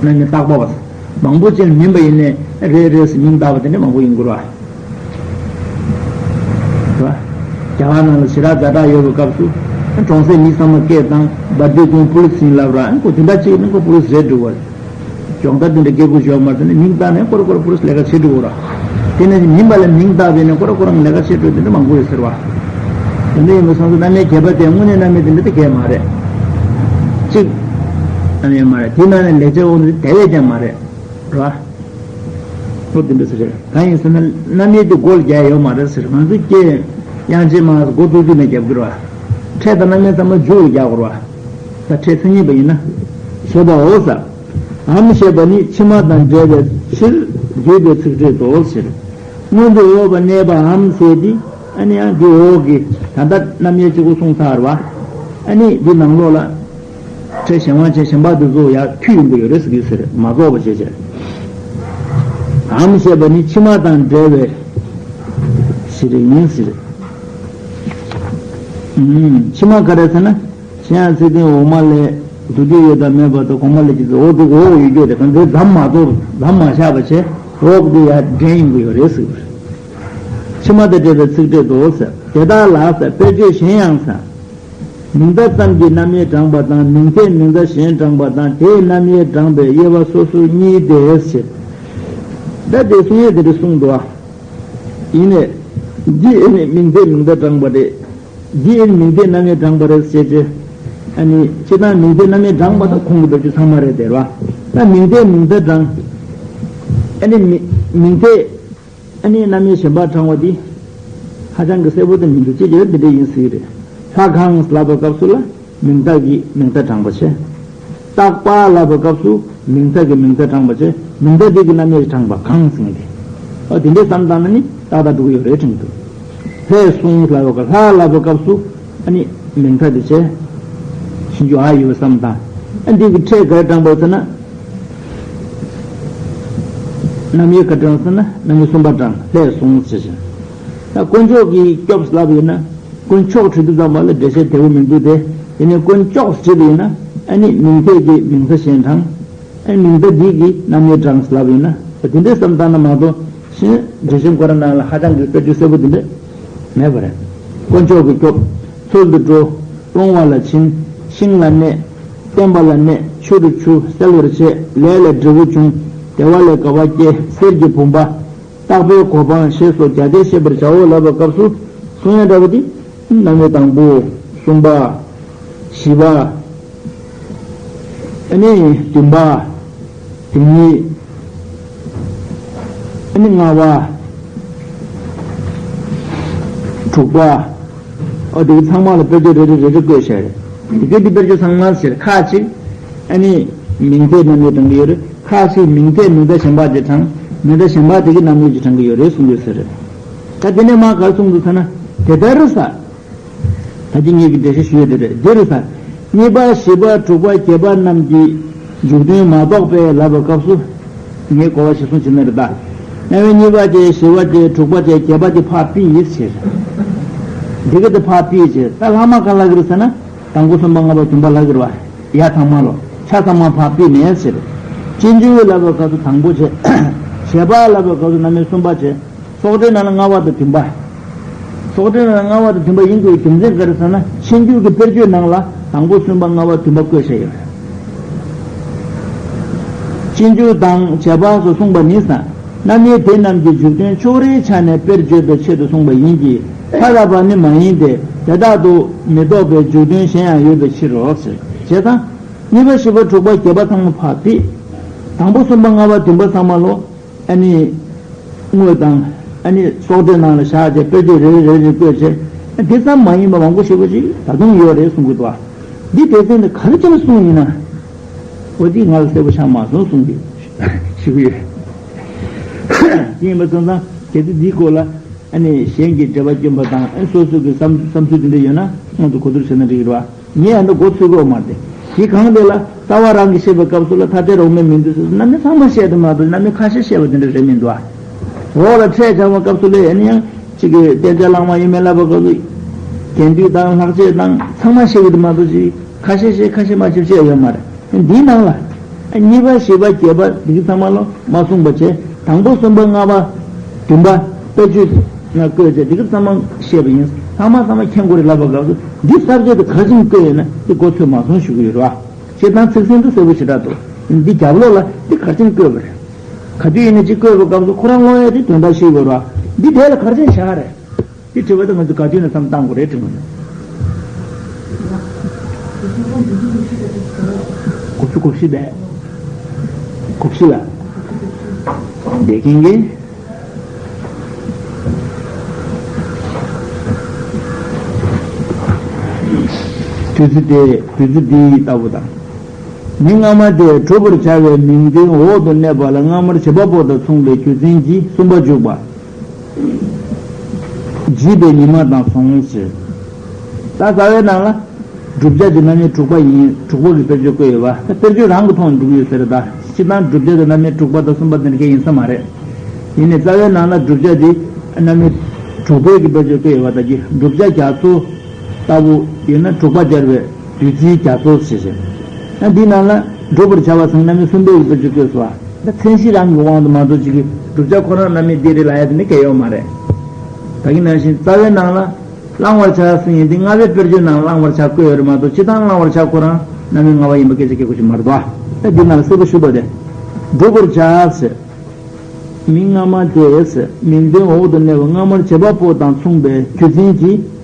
རྣམ་དབྱེ་བརྟག་པ་བ། མང་པོ་ཅན་མིན་པ་ཡིན་ནའི་རེ་རེ་སུ་མིང་བཏགས་པ་དེ་འདྲ་མང་པོ་ཡོང་གི་རེད་བ། རེད་བ། རྒྱ་གར་ནང་ལ་ཞེ་དྲག་ཛ་དྲག་ཡོད་པའི་སྐབས་སུ་གྲོང་གསེབ་མི་ཚང་མ་སྐད་བཏང་བ་དེ་ཀུན་པུ་ལིས་ཡིན་ལབ་ར་ཁོ་དེ་འདྲ་ཅིག་ཡིན་ན་ཁོ་པུ་ལིས་རེད་འགྲོ་བ་རེད། སྦྱོང་བརྡར་དེ་འདྲ་སྐད་ཁུར་ཞོག་མ་ཐོན་ནས་མིང་བཏགས་ནས་ཁོ་རང་ཁོ་རང་པུ་ལིས་ལས་ཀ་བྱེད་འགྲོ་གོ་ར། དེ་ནས་མིན་པ་ལ་མིང་བཏགས་པས་ནས་ཁོ་རང་ཁོ་རང་ལས་ཀ་བྱེད་འགྲོ་དེ་འདྲ་མང་པོ་ཡོད་ཟེར་བ། དེ་འདྲ་ཡིན་པ་སོང་ཙང་རྣམ་དབྱེ་བརྒྱད་པ་དེ་དངོས་གནས་རྣམ་དབྱེ་དེ་འདྲ་དེ་གས་མ་རེད། གཅིག་རྣམ་དབྱེ་མ་རེད་དེ་ནང་ནས་ལེགས་བྱས་འོང་དུས་དེ་བས་ཀྱང་མ་རེད། ར། ཁོ་དེ་འདྲ་ཟེར་རེད་གང་ཡིན་ཟེར་ན་རྣམ་དབྱེ་དེ་མགོ་ལ་རྒྱག་ཡོད་མ་རེད་ཟེར་ང་ཚོ་སྐྱེ་དབྱངས་ཅན་མ་མགོ་ཐུག་དུས་ནས་རྒྱབ་ཀྱི་ར། ཕྲད་དང་རྣམ་དབྱེ་ཚང་མ་མཇུག་ལ་རྒྱག་དགོས་ར། ད་ཕྲད་མཚན་ཉིད་པ་ཡིན་ན། བཟོད་པའོ་ཟེར། འམ་ཞེས་པ་ནི་ཕྱི་མ་དང་འབྲེལ་བའི་ཕྱིར་བསྡུས་པའི་ཚིག་ཕྲད་དོ་ཟེར། སྔོན་དུ་འོས་པ་གནས་པའམ་ཟེར་ཏེ་ཨ་ནི་ཡང་འདི་འོག་གི་ད་ལྟ་རྣམ་དབྱེ་གཅིག་པུ་གསུངས་ཚར་བ། ཨ་ནི་འདི་ནང་ལོགས་ལ་ཕྲད་གཞན་དབང་ཅན་གཞན་པ་དེ་ཚོ་ཡང་མཐུད་ཡོང་གི་ཡོད་རེད་ཟེར་གྱི་ཟེར་མ་རྫོགས་པ་བྱས་བྱས། འམ་ཞེས་པ་ནི་ཕྱི་མ་དང་འབྲེལ་བའི་ཕྱིར་ཡིན་ཟེར། ཕྱི་མ་ག་རེ་ཟེར་ན། གཞན་ཡང་ཚིག་དོན་འོག་མ་ལས་བསྡུ་རྒྱུ་ཡོད་དང་མེད་པ་དང་གོང་མ་ལས་ཀྱི་འོག་ཏུ་འོག་ཡོད་རྒྱུ་རེད་གང་དེ་མཚམས་མ་གཏོགས་མཚམས་མ་བཞག་པ་བྱས་འོག་ཏུ་ཡར་འདྲེན་ཡོང་གི་ཡོད་རེད་ཟེར་གྱི་རེད། ཕྱི་མ་དང་འབྲེལ་བའི་ཚིག་ཕྲད་དོ་ཟེར་དེ་དག་ལ་ཟེར་དཔེ་བརྗོད་གཞན་ཡང་ཟེར། མིང་མཐའ་ཙམ་གྱི་རྣམ་དབྱེ་དྲངས་པ་དང་མིང་མཐའི་མིང་མཐའ་གཞན་དྲངས་པ་དང་དེའི་རྣམ་དབྱེ་དྲངས་པའི་དབྱེ་བ་སོ་སོ་གཉིས་ཏེ་ཟེར། ད་དེ་གསུང་ཡས་དེ་འདྲ་གསུངས་འདུག་ཨ། ཡིན་ནས། འདི་ཨེ་ནི་མིང་མཐའི་མིང་མཐའ་དྲངས་པ་རེད། འདི་ཨེ་ནི་མིང་མཐའི་རྣམ་དབྱེ་དྲངས་པ་རེད་ཟེར་ཏེ། ཨ་ནི་སྤྱིར་བཏང་མིང་མཐའི་རྣམ་དབྱེ་དྲངས་པ་དང་ཁོང་གི་འདོད་རྒྱུ་ཚང་མ་རེད་དེ་ར། ད་མིང་མཐའི་མིང་མཐའ་དྲངས། ཨ་ནི་མི་མིང་མཐའི་ཨ་ནི་རྣམ་དབྱེ་གཞན་པ་དྲངས་པ་འདི་ཧ་ཅང་གི་གསལ་པོ་དེ་མི་འདུག་ཅེས་བརྗོད་འདི་འདྲ་ཡིན་སྲིད་རེད། ལྷ་གང་ལབ་པའི་སྐབས་སུ་ལ། མིང་བཏགས་ཀྱི་མིང་མཐའ་དྲངས་པ་བྱས། བཏགས་པ་ལབ་པའི་སྐབས་སུ་མིང་མཐའ་གི་མིང་མཐའ་དྲངས་པ་བྱས་མིང་མཐའ་དེ་གི་རྣམ་དབྱེ་དྲངས་པ་གང་ཟེར་མཁན་དེ། ཨོ་དེ་འདྲའི་བསམ་བཏང་ན་ནི་ཏག་ཏག་འགྲོ་གི་ཡོད་རེད་དྲན་གྱི་འདུག་ལྷས་གསུངས་ལབ་པའི་སྐབས་ལྷ་ལབ་པའི་སྐབས་སུ་ཨ་ནི་མིང་མཐའ་དེ་བྱས། ཤིན་ཅུ་ཨ་ཡོད་བསམ་བཏང་། ཨ་འདི་གི་ཕྲད་ག་རེ་དྲངས་པ་ཟེར་ན། རྣམ་དབྱེ་ག་དྲངས་ཟེར་ན་རྣམ་དབྱེ་གསུམ་པ་དྲངས་ལྷས་གསུངས་ཟེར་ཞིང་། ད་དཀོན་མཆོག་གི་སྐྱོབས་ལབ་ཡིན་ན། དཀོན་མཆོག་བྲི་དུས་ཙམ་པ་ལ་འགྲེལ་བཤད་དལ་བོ་མི་འདུག་སྟེ། དེ་ནས་དཀོན་མཆོག་བྲིས་པ་ཡིན་ན་ཨ་ནི་མིང་མཐའི་གི་མིང་མཐའ་གཞན་དྲངས། ཨ་ནི་མིང་མཐའ་འདི་གི་རྣམ་དབྱེ་དྲངས་ལབ་ཡིན་ན་དེ་འདྲའི་བསམ་བཏང་ན་མ་གཏོགས་གཞན་འགྲེལ་ཆེན་ཁོ་རང་ནང་ལ་ཧ་ཅང་གི་དཔེ་བརྗོད་གསལ་པོ་དེ་འདྲ་མེད་པ་རེད། དཀོན་མཆོག་གི་སྐྱོབ། ཚོལ་དུ་འགྲོ། སློང་བ་ལ་བྱིན། ཤིང་ལ་གནས། བསྟེན་པ་ལ་གནས། ཆུ་རུ་ཆུ། གསལ་བར་བྱེད། ལས་ལས་འབྲས་བུ་འབྱུང་། བདེ་བ་ལས་དགའ་བ་སྐྱེ། གསེར་གྱི་བུམ་པ། རྟག་པའི་གོ་འཕང་ཞེས་སོགས་རྒྱ་སྡེ་ཤེས་པར་བྱའོ་ལབ་པའི་སྐབས་སུ་གསུང་ཡ་འདྲ་བ་དེ། རྣམ་དབྱེ་དང་པོ། གསུམ་པ། བཞི་པ། ཨ་ནི་བདུན་པ། དེ་ཉིད། ཨ་ནི་ལྔ་པ། དྲུག་པ། ཨོ་དེ་གི་ཚང་མ་ལ་དཔེར་བརྗོད་རེ་རེ་རེ་རེ་བཀོད་བཞག་རེད། དེ་གི་དེ་དཔེར་བརྗོད་ཚང་མ་ཟེར་ཁ་ཅིག་ཨ་ནི་མིང་མཐའི་རྣམ་དབྱེ་དྲངས་ཀྱི་ཡོད་རེད། ཁ་ཅིག་མིང་མཐའི་མིང་མཐའ་གཞན་པ་ཅིག་དྲངས། མིང་མཐའ་གཞན་པ་དེ་གི་རྣམ་དབྱེ་ཅིག་དྲངས་ཀྱི་ཡོད་རེད་གསུངས་ཡོད་ཟེར་རེད། ད་དེ་ནས་མ་ག་རེ་གསུངས་འདུག་ཟེར་ན། དེ་ལྟར་ཟེར། ད་ཅི་ངེད་ཀྱི་འགྲེལ་བཤད་ཞུ་ཡས་དེ་རེད། འདིར་ཟེར། གཉིས་པ་བཞི་པ་དྲུག་པ་བརྒྱད་པ་རྣམས་ཀྱི་འཇུག་དོན་མ་རྟོགས་པས་ལབ་པའི་སྐབས་སུ། ངས་གོ་བ་གཞིར་བཟུང་བྱས་ན་རེད་ད། རྣམ་དབྱེ་གཉིས་པ་དེ་བཞི་པ་དེ་དྲུག་པ་དེ་བརྒྱད་པ་དེ་ཕར་ཕུད་ཡིན་ཟེར། འདི་ག་དེ་ཕར་ཕུད་ཡིན་ཟེར། ད་ལྷག་མ་གང་ལབ་ཀྱི་རེད་ཟེར་ན། དང་པོ་གསུམ་པ་ལྔ་པ་བདུན་པ་ལབ་ཀྱི་རེད་བ། ཡ་ཚང་མ་ལོ། ཆ་ཚང་མ་ཕར་ཕུད་ནས་ཟེར། སྤྱོད་འཇུག་ལབ་པའི་སྐབས་སུ་དང་པོ་བྱས། བཞི་པ་ལབ་པའི་སྐབས་སུ་རྣམ་དབྱེ་གསུམ་པ་བྱས། སོགས་སྒྲའི་ནང་ལ་ལྔ་པ་དང་བདུན་པ། སོགས་སྒྲའི་ནང་ལ་ལྔ་པ་དང་བདུན་པ་ཡིན་དགོས་རྒྱུ་མཚན་ག་རེ་ཟེར་ན། སྤྱོད་འཇུག་གི་དཔེར་བརྗོད་ནང་ལ་དང་པོ་གསུམ་པ་ལྔ་པ་བདུན་པ་བཀོད་བཞག་ཡོད། སྤྱོད་འཇུག་དང་བྱེད་པ་སོགས་གསུངས་པ་ནི་ཟེར། རྣམ་དབྱེ་དེ་རྣམས་ཀྱི་འཇུག་དོན་ཕྱོགས་རེའི་ཆ་ནས་དཔེར་བརྗོད་པའི་ཆེད་དུ་གསུངས་པ་ཡིན་གྱི། ཐ་དད་པ་ནི་མ་ཡིན་ཏེ། དེ་དག་ཏུ་མི་རྟོག་པའི་འཇུག་དོན་གཞན་ཡང་ཡོད་པའི་ཕྱིར་རོ་ཟེར། བྱས་ཙང་། གཉིས་པ་བཞི་པ་དྲུག་པ་བརྒྱད་པ་ཚང་མ་ཕར་ཕུད། དང་པོ་གསུམ་པ་ལྔ་པ་བདུན་པ་ཚང་མ་ལོ། ཨ་ནི། དངོས་དང་། ཨ་ནི་སོགས་སྒྲའི་ནང་ལ་བཞག་བྱས་དཔེར་བརྗོད་རེ་རེ་རེ་རེ་བཀོད་བྱས། ཨ་འདི་ཙམ་མ་ཡིན་པ་མང་པོ་ཞེ་པོ་ཅིག་ད་དུང་ཡོད་རེད་གསུང་གི་འདུག་ཨ། འདི་སྡེ་ཚན་འདི་ག་རེ་བྱས་ནས་གསུངས་ཡིན་ན། འོ་འདི་ང་ལ་གསལ་པོ་ཆགས་མ་སོང་གསུང་གི། ཞུ་གི་ཡོད། དེ་ཡིན་པ་སོང་ཙང་དེ་ཚོ་འདིའི་སྐོར་ལ་ཨ་ནི་གཞན་གྱི་འགྲེལ་པ་སྐྱོན་པ་དང་ཨ་སོ་སོ་གི་བསམ་བསམ་ཚུལ་དེ་འདྲ་ཡོད་ན་ང་ཚོ་གོ་བསྡུར་བྱས་ན་འགྲིག་གི་རེད་བ། ངས་ཨ་འདྲ་མགོ་ཚོས་དགོས་མ་རེད། དེ་གང་དེ་ལ་རྩ་བ་རང་གིས་བཤད་པའི་སྐབས་སུ་ལ་ཐ་དད་རོགས་མེད་མི་འདུག་ཟེར་རྣམ་དབྱེ་ཚང་མ་བཤད་དུ་མ་གཏོགས་རྣམ་དབྱེ་ཁ་ཤས་བཤད་པ་དེ་འདྲ་རེད་མི་འདུག་ཨ། འོག་ལ་ཕྲད་བྱ་བའི་སྐབས་སུ་ལ་ཨ་ནི་ཡང་གཅིག་གིས་བསྟན་བྱ་ལྷག་མ་ཡིན་མིན་ལབ་པའི་སྐབས་སུ། རྒྱན་སྡུད་དང་ལྷག་བཅས་དང་ཚང་མ་བཤད་ཀྱི་འདུག་མ་གཏོགས་ཅིག་ཁ་ཤས་བཤད་ཁ་ཤས་མ་བཤད་བཤད་ཡོད་མ་རེད། འདིའི་ནང་ལ། གཉིས་པ་བཞི་པ་བརྒྱད་པ་འདི་གི་ཚང་མ་ལོ་མ་གསུངས་པ་བྱས། དང་པོ་གསུམ་པ་ལྔ་པ་བདུན་པ་དཔེ་བརྗོད་ནང་བཀོད་བྱས་འདི་གི་ཚང་མ་བཤད་པ་ཡིན། ཚང་མ་ཚང་མ་མཁྱེན་དགོས་རེད་ལབ་པ་སྐབས་སུ་འདི་གསར་བརྗེ་དུ་ག་རེ་བྱས་ནས་བཀོད་ཡོད་ན་འདི་མགོ་ཚོས་མ་སོང་ཞུ་གི་ཡོད་རེད་བ། བྱས་ཙང་ཚིག་ཟིན་དུ་གསལ་པོ་ཞེ་དྲག་འདུག་འདི་རྒྱབ་ལོགས་ལ་འདི་ག་རེ་བྱས་ནས་བཀོད་པ་རེད། ག་དུས་ཡིན་ན་ཅིག་བཀོད་པའི་སྐབས་སུ་ཁོ་རང་ཀློག་ཡས་དེ་དོན་དག་ཤེས་དགོས་རེད་བ། འདི་དེ་ལ་ག་རེ་བྱས་ནས་བཞག་རེད། དེ་དྲི་བ་དེ་ང་ཚོས་ག་དུས་ནས་བསམ་བཏང་དགོས་རེད་དྲི་བ་ནི། དགུ་བཅུ་གོ་བཞི་བས། གོ་བཞི་ལ། བསྡད་མཁན་གྱི། དུས་ཚོད་དེ་དུས་ཚོད་འདི་ལྟ་བུ་དང་། མིང་སྔ་མ་དེ་གྲུབ་པར་བྱ་བའི་མིང་དོན་འོག་ཏུ་གནས་པ་ལ་སྔ་མར་བྱེད་པ་པོ་དང་མཚུངས་པའི་རྒྱུ་མཚན་གྱིས་གསུམ་པ་འཇུག་པ། བརྗིད་པའི་ཉི་མ་དང་མཚུངས་ཟེར། ད་རྩ་བའི་ནང་ལ། བསྒྲུབ་བྱ་དེ་རྣམ་དབྱེ་དྲུག་པ་ཡིན་དྲུག་པ་གི་དཔེར་བརྗོད་བཀོད་ཡོད་པ་ད་དཔེར་བརྗོད་རང་གི་ཐོག་ནས་འགྲུབ་ཡོད་ཟེར་ད། སྤྱིར་བཏང་བསྒྲུབ་བྱ་དེ་རྣམ་དབྱེ་དྲུག་པ་དང་གསུམ་པ་དེ་འདྲ་གང་ཡིན་ས་མ་རེད། ཡིན་ནའི་རྩ་བའི་ནང་ལ་བསྒྲུབ་བྱ་དེ་རྣམ་དབྱེ་དྲུག་པའི་གི་དཔེར་བརྗོད་བཀོད་ཡོད་པ་ད་གི་བསྒྲུབ་བྱ་རྒྱ་མཚོ་ལྟ་བུ་ཡོད་ན་དྲུག་པ་སྦྱར་བའི་བདུད་རྩིའི་རྒྱ་མཚོ་ཞེས་བྱ། ད་འདིའི་ནང་ལ་བསྒྲུབ་པར་བྱ་བ་ཚང་རྣམ་དབྱེ་གསུམ་པའི་གི་དཔེར་བརྗོད་བཀོད་སོང་བ་ད་མཚན་གཞི་རང་གི་དབང་དུ་མ་གཏོགས་ཅིག་གི་བསྒྲུབ་བྱ་ཁོ་རང་རྣམ་དབྱེ་འདི་རེད་ལབ་ཡ་དེ་ནི་གལ་ཡོད་མ་རེད། ད་གི་ནང་བཞིན་རྩ་བའི་ནང་ལ། བླང་བར་བྱ་ཟེར་མཁན་འདི་ལྔ་པའི་དཔེར་བརྗོད་ནང་བླང་བར་བྱ་བཀོད་ཡོད་རེད་མ་གཏོགས་སྤྱིར་བཏང་བླང་བར་བྱ་ཁོ་རང་རྣམ་དབྱེ་ལྔ་པ་ཡིན་པ་སྐད་ཆ་སྐད་ཁོ་ཞིག་མ་རེད་དོ། ད་འདི་ནང་ལ་གསལ་པོ་ཞུས་པ་དེ། བསྒྲུབ་པར་བྱ་ཟེར། མིང་སྔ་མ་དེ་ཟེར་མིང་དོན་འོག་ཏུ་གནས་པ་སྔ་མར་བྱེད་པ་པོ་དང་མཚུངས་པའི་རྒྱུ་མཚན་གྱིས།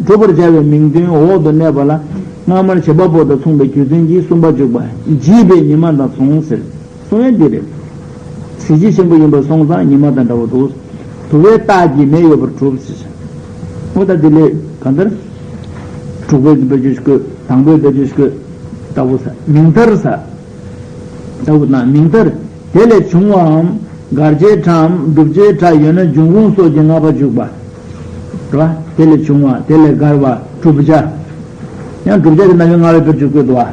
བསྒྲུབ་པར་བྱ་བའི་མིང་དོན་འོག་ཏུ་གནས་པ་ལ་སྔ་མར་བྱེད་པ་པོ་དང་མཚུངས་པའི་རྒྱུ་མཚན་གྱིས་གསུམ་པ་འཇུག་པ། བརྗིད་པའི་ཉི་མ་དང་མཚུངས་ཟེར། གསུང་ཡ་འདི་རེད། གཟི་བརྗིད་ཆེན་པོ་ཡིན་པ་སོང་ཙང་ཉི་མ་དང་འདྲ་བོ་འདུག་དུ་བའི་རྟགས་ཀྱིས་མེ་ཡོད་པར་གྲུབ་ཟེར། འོ་ད་འདི་ལས་གང་ལྟར། དྲུག་པའི་དཔེར་བརྗོད་ཞིག་དགོས། དང་པོའི་དཔེར་བརྗོད་ཞིག་དགོས། ལྟ་བུ་ས་མིང་མཐར་ས། ལྟ་བུ་དང་མིང་མཐར། དེ་ལས་བྱུང་བའམ་དགར་བྱའི་སྒྲའམ་བསྒྲུབ་བྱའི་སྒྲ་ཡོད་ན་འབྱུང་ཁུངས་སོགས་ཀྱི་ལྔ་པ་འཇུག་པ། རེད་བ། དེ་ལས་བྱུང་བ་དེ་ལས་དགར་བ་བསྒྲུབ་བྱ། ཡང་བསྒྲུབ་བྱ་དེ་རྣམ་དབྱེ་ལྔ་པའི་དཔེར་བརྗོད་བཀོད་འདུག་བ།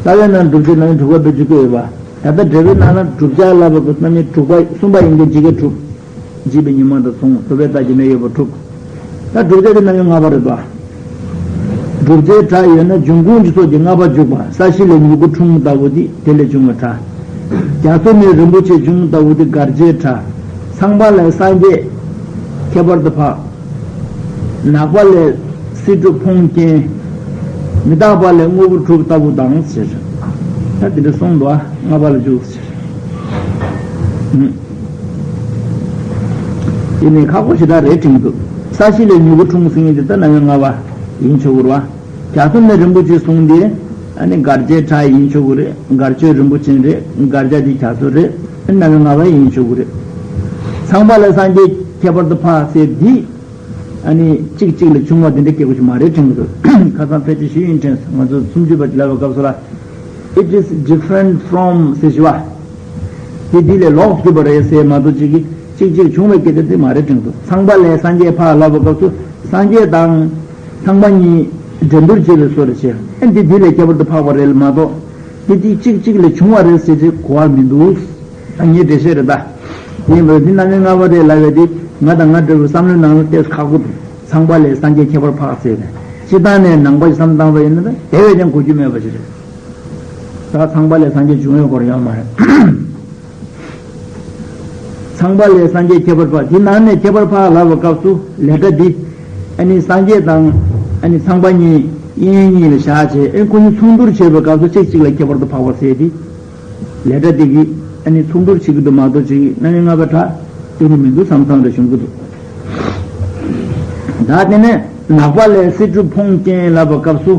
རྩ་བའི་ནང་བསྒྲུབ་བྱ་རྣམ་དབྱེ་དྲུག་པ་དཔེར་བརྗོད་བཀོད་ཡོད་པ། ད་ལྟ་འགྲེལ་པའི་ནང་ལ་བསྒྲུབ་བྱ་ལབ་པའི་རྣམ་དབྱེ་དྲུག་པ་གསུམ་པ་ཡིན་གྱི་འཇིག་གི་གྲུབ། བརྗིད་པའི་ཉི་མ་དང་མཚུངས་དུ་བའི་རྟགས་ཀྱིས་མེ་ཡོད་པར་གྲུབ། ད་བསྒྲུབ་བྱ་དེ་རྣམ་དབྱེ་ལྔ་པ་རེད་དོ། བསྒྲུབ་བྱའི་སྒྲ་ཡོད་ན་འབྱུང་ཁུངས་ཀྱི་ཚོགས་ཀྱི་ལྔ་པ་འཇུག་པ། ས་གཞི་ལས་མྱུ་གུ་འཁྲུངས་ལྟ་བུ་དེ་དེ་ལས་བྱུང་བའི་སྒྲ། རྒྱ་མཚོ་ནས་རིན་པོ་ཆེ་བྱུང་ལྟ་བུ་དེ་དགར་བྱའི་སྒྲ། ཚངས་པ་ལས་སངས་རྒྱས་ཁྱད་པར་དུ་འཕགས། ནག་པ་ལས་སྲིད་སྒྲུབ་ཕོངས་སྐྱེན། མི་རྟག་པ་ལས་དངོས་པོ་གྲུབ་ལྟ་བུ་དང་ཟེར། ད་དེ་འདྲ་གསུངས་འདུག་ལྔ་པ་ལ་འཇུག་ཟེར། དེ་ནས་ཁག་པོ་ཞེ་དྲག་རེད་དྲན་གྱི་འདུག་ས་གཞི་ལས་མྱུ་གུ་འཁྲུངས་ཟེར་མཁན་དེ་ལྟ་ན་ཡང་ལྔ་པ་ཡིན་ཆོག་གི་རེད་བ། རྒྱ་མཚོ་ནས་རིན་པོ་ཆེ་གསུངས་ཏེ་ཨ་ནི་དགར་བྱའི་སྒྲ་ཡིན་ཆོག་གི་རེད། དགར་ཆོས་རིན་པོ་ཆེ་རེད། དགར་བྱ་དེ་རྒྱ་མཚོ་རེད། ཨ་ནི་ལྔ་པ་ཡིན་ཆོག་གི་རེད། ཚངས་པ་ལས་སངས་རྒྱས་ཁྱད་པར་དུ་འཕགས་ཟེར་འདི། ཨ་ནི་གཅིག་གཅིག་ལ་བྱུང་བ་དེ་འདྲ་སྐྱེ་དགོས་ཀྱི་མ་རེད་དྲན་གྱི་འདུག་ཁ་སང་ཕལ་ཆེར་ཞུས་ཡིན་དྲན་སོང་། ང་ཚོ་སུམ་ཅུ་པ་ལབ་པའི་སྐབས་སུ་ལ། It is different from ཟེར་ཞུ་བ། དེ་འདི་ལས་ལོག་གྱུར་པ་རེད་ཟེར་མ་གཏོགས་གཅིག་གིས་གཅིག་གཅིག་བྱུང་བའི་སྐད་ཆ་དེ་མ་རེད་དྲན་གྱི་འདུག་ཚངས་པ་ལས་སངས་རྒྱས་འཕགས་ལབ་པའི་སྐབས་སུ་སངས་རྒྱས་དང་ཚངས་པ་གཉིས་འགྲན་བསྡུར་བྱེད་པའི་བཟོ་རེད་ཅེས། ཨ་འདི་འདི་ལས་ཁྱད་པར་དུ་འཕགས་པ་རེད་ལ་མ་གཏོགས། དེ་དེ་གཅིག་གཅིག་ལས་བྱུང་བ་རེད་ཟེར་ཅིག་གོ་བ་མི་འདུག་ད་ངའི་འགྲེལ་བཤད་རེད་ད། དེ་ཡིན་པར་འདི་རྣམ་དབྱེ་ལྔ་པ་རེད་ལབ་ཡ་དེ་ང་དང་ང་འདྲ་བའི་བསམ་བློའི་ནང་ལ་ཏོག་ཙམ་ཁག་པོ་འདུག་ཚངས་པ་ལས་སངས་རྒྱས་ཁྱད་པར་འཕགས་ཟེར་ནས་སྤྱི་བཏང་ནས་ནང་པ་ཞིག་བསམ་བཏང་བ་ཡིན་ན་ད་དེ་བས་ཀྱང་གོ་རྒྱུ་མེད་པ་ཞིག་རེད། ད་ཚངས་པ་ལས་སངས་རྒྱས་བྱུང་ཡོད་སྐོར་ཡོད་མ་རེད། ཚངས་པ་ལས་སངས་རྒྱས་ཁྱད་པར་འཕགས། དེ་ནང་ནས་ཁྱད་པར་འཕགས་ལབ་པའི་སྐབས་སུ་ལས་སྒྲ་འདི། ཨ་ནི་སངས་རྒྱས་དང་། ཨ་ནི་ཚངས་པ་གཉིས་དབྱིངས་གཉིས་ལ་བཞག་བྱས་ཨ་ཁོ་གཉིས་མཚུངས་བསྡུར་བྱེད་པའི་སྐབས་སུ་གཅིག་གཅིག་ལ་ཁྱད་པར་དུ་འཕགས་པ་ཟེར་ཏེ། ལས་སྒྲ་འདི་གིས་ཨ་ནི་མཚུངས་བསྡུར་བྱེད་ཀྱི་འདུག་མ་གཏོགས་ཅིག་རྣམ་དབྱེ་ལྔ་པའི་སྒྲ་སྟོན་གྱི་མི་འདུག་བསམ་བསམ་རེ་བྱུང་གི་འདུག་ད་དེ་ནས་ནག་པ་ལས་སྲིད་སྒྲུབ་ཕུང་རྐྱེན་ལབ་པའི་སྐབས་སུ།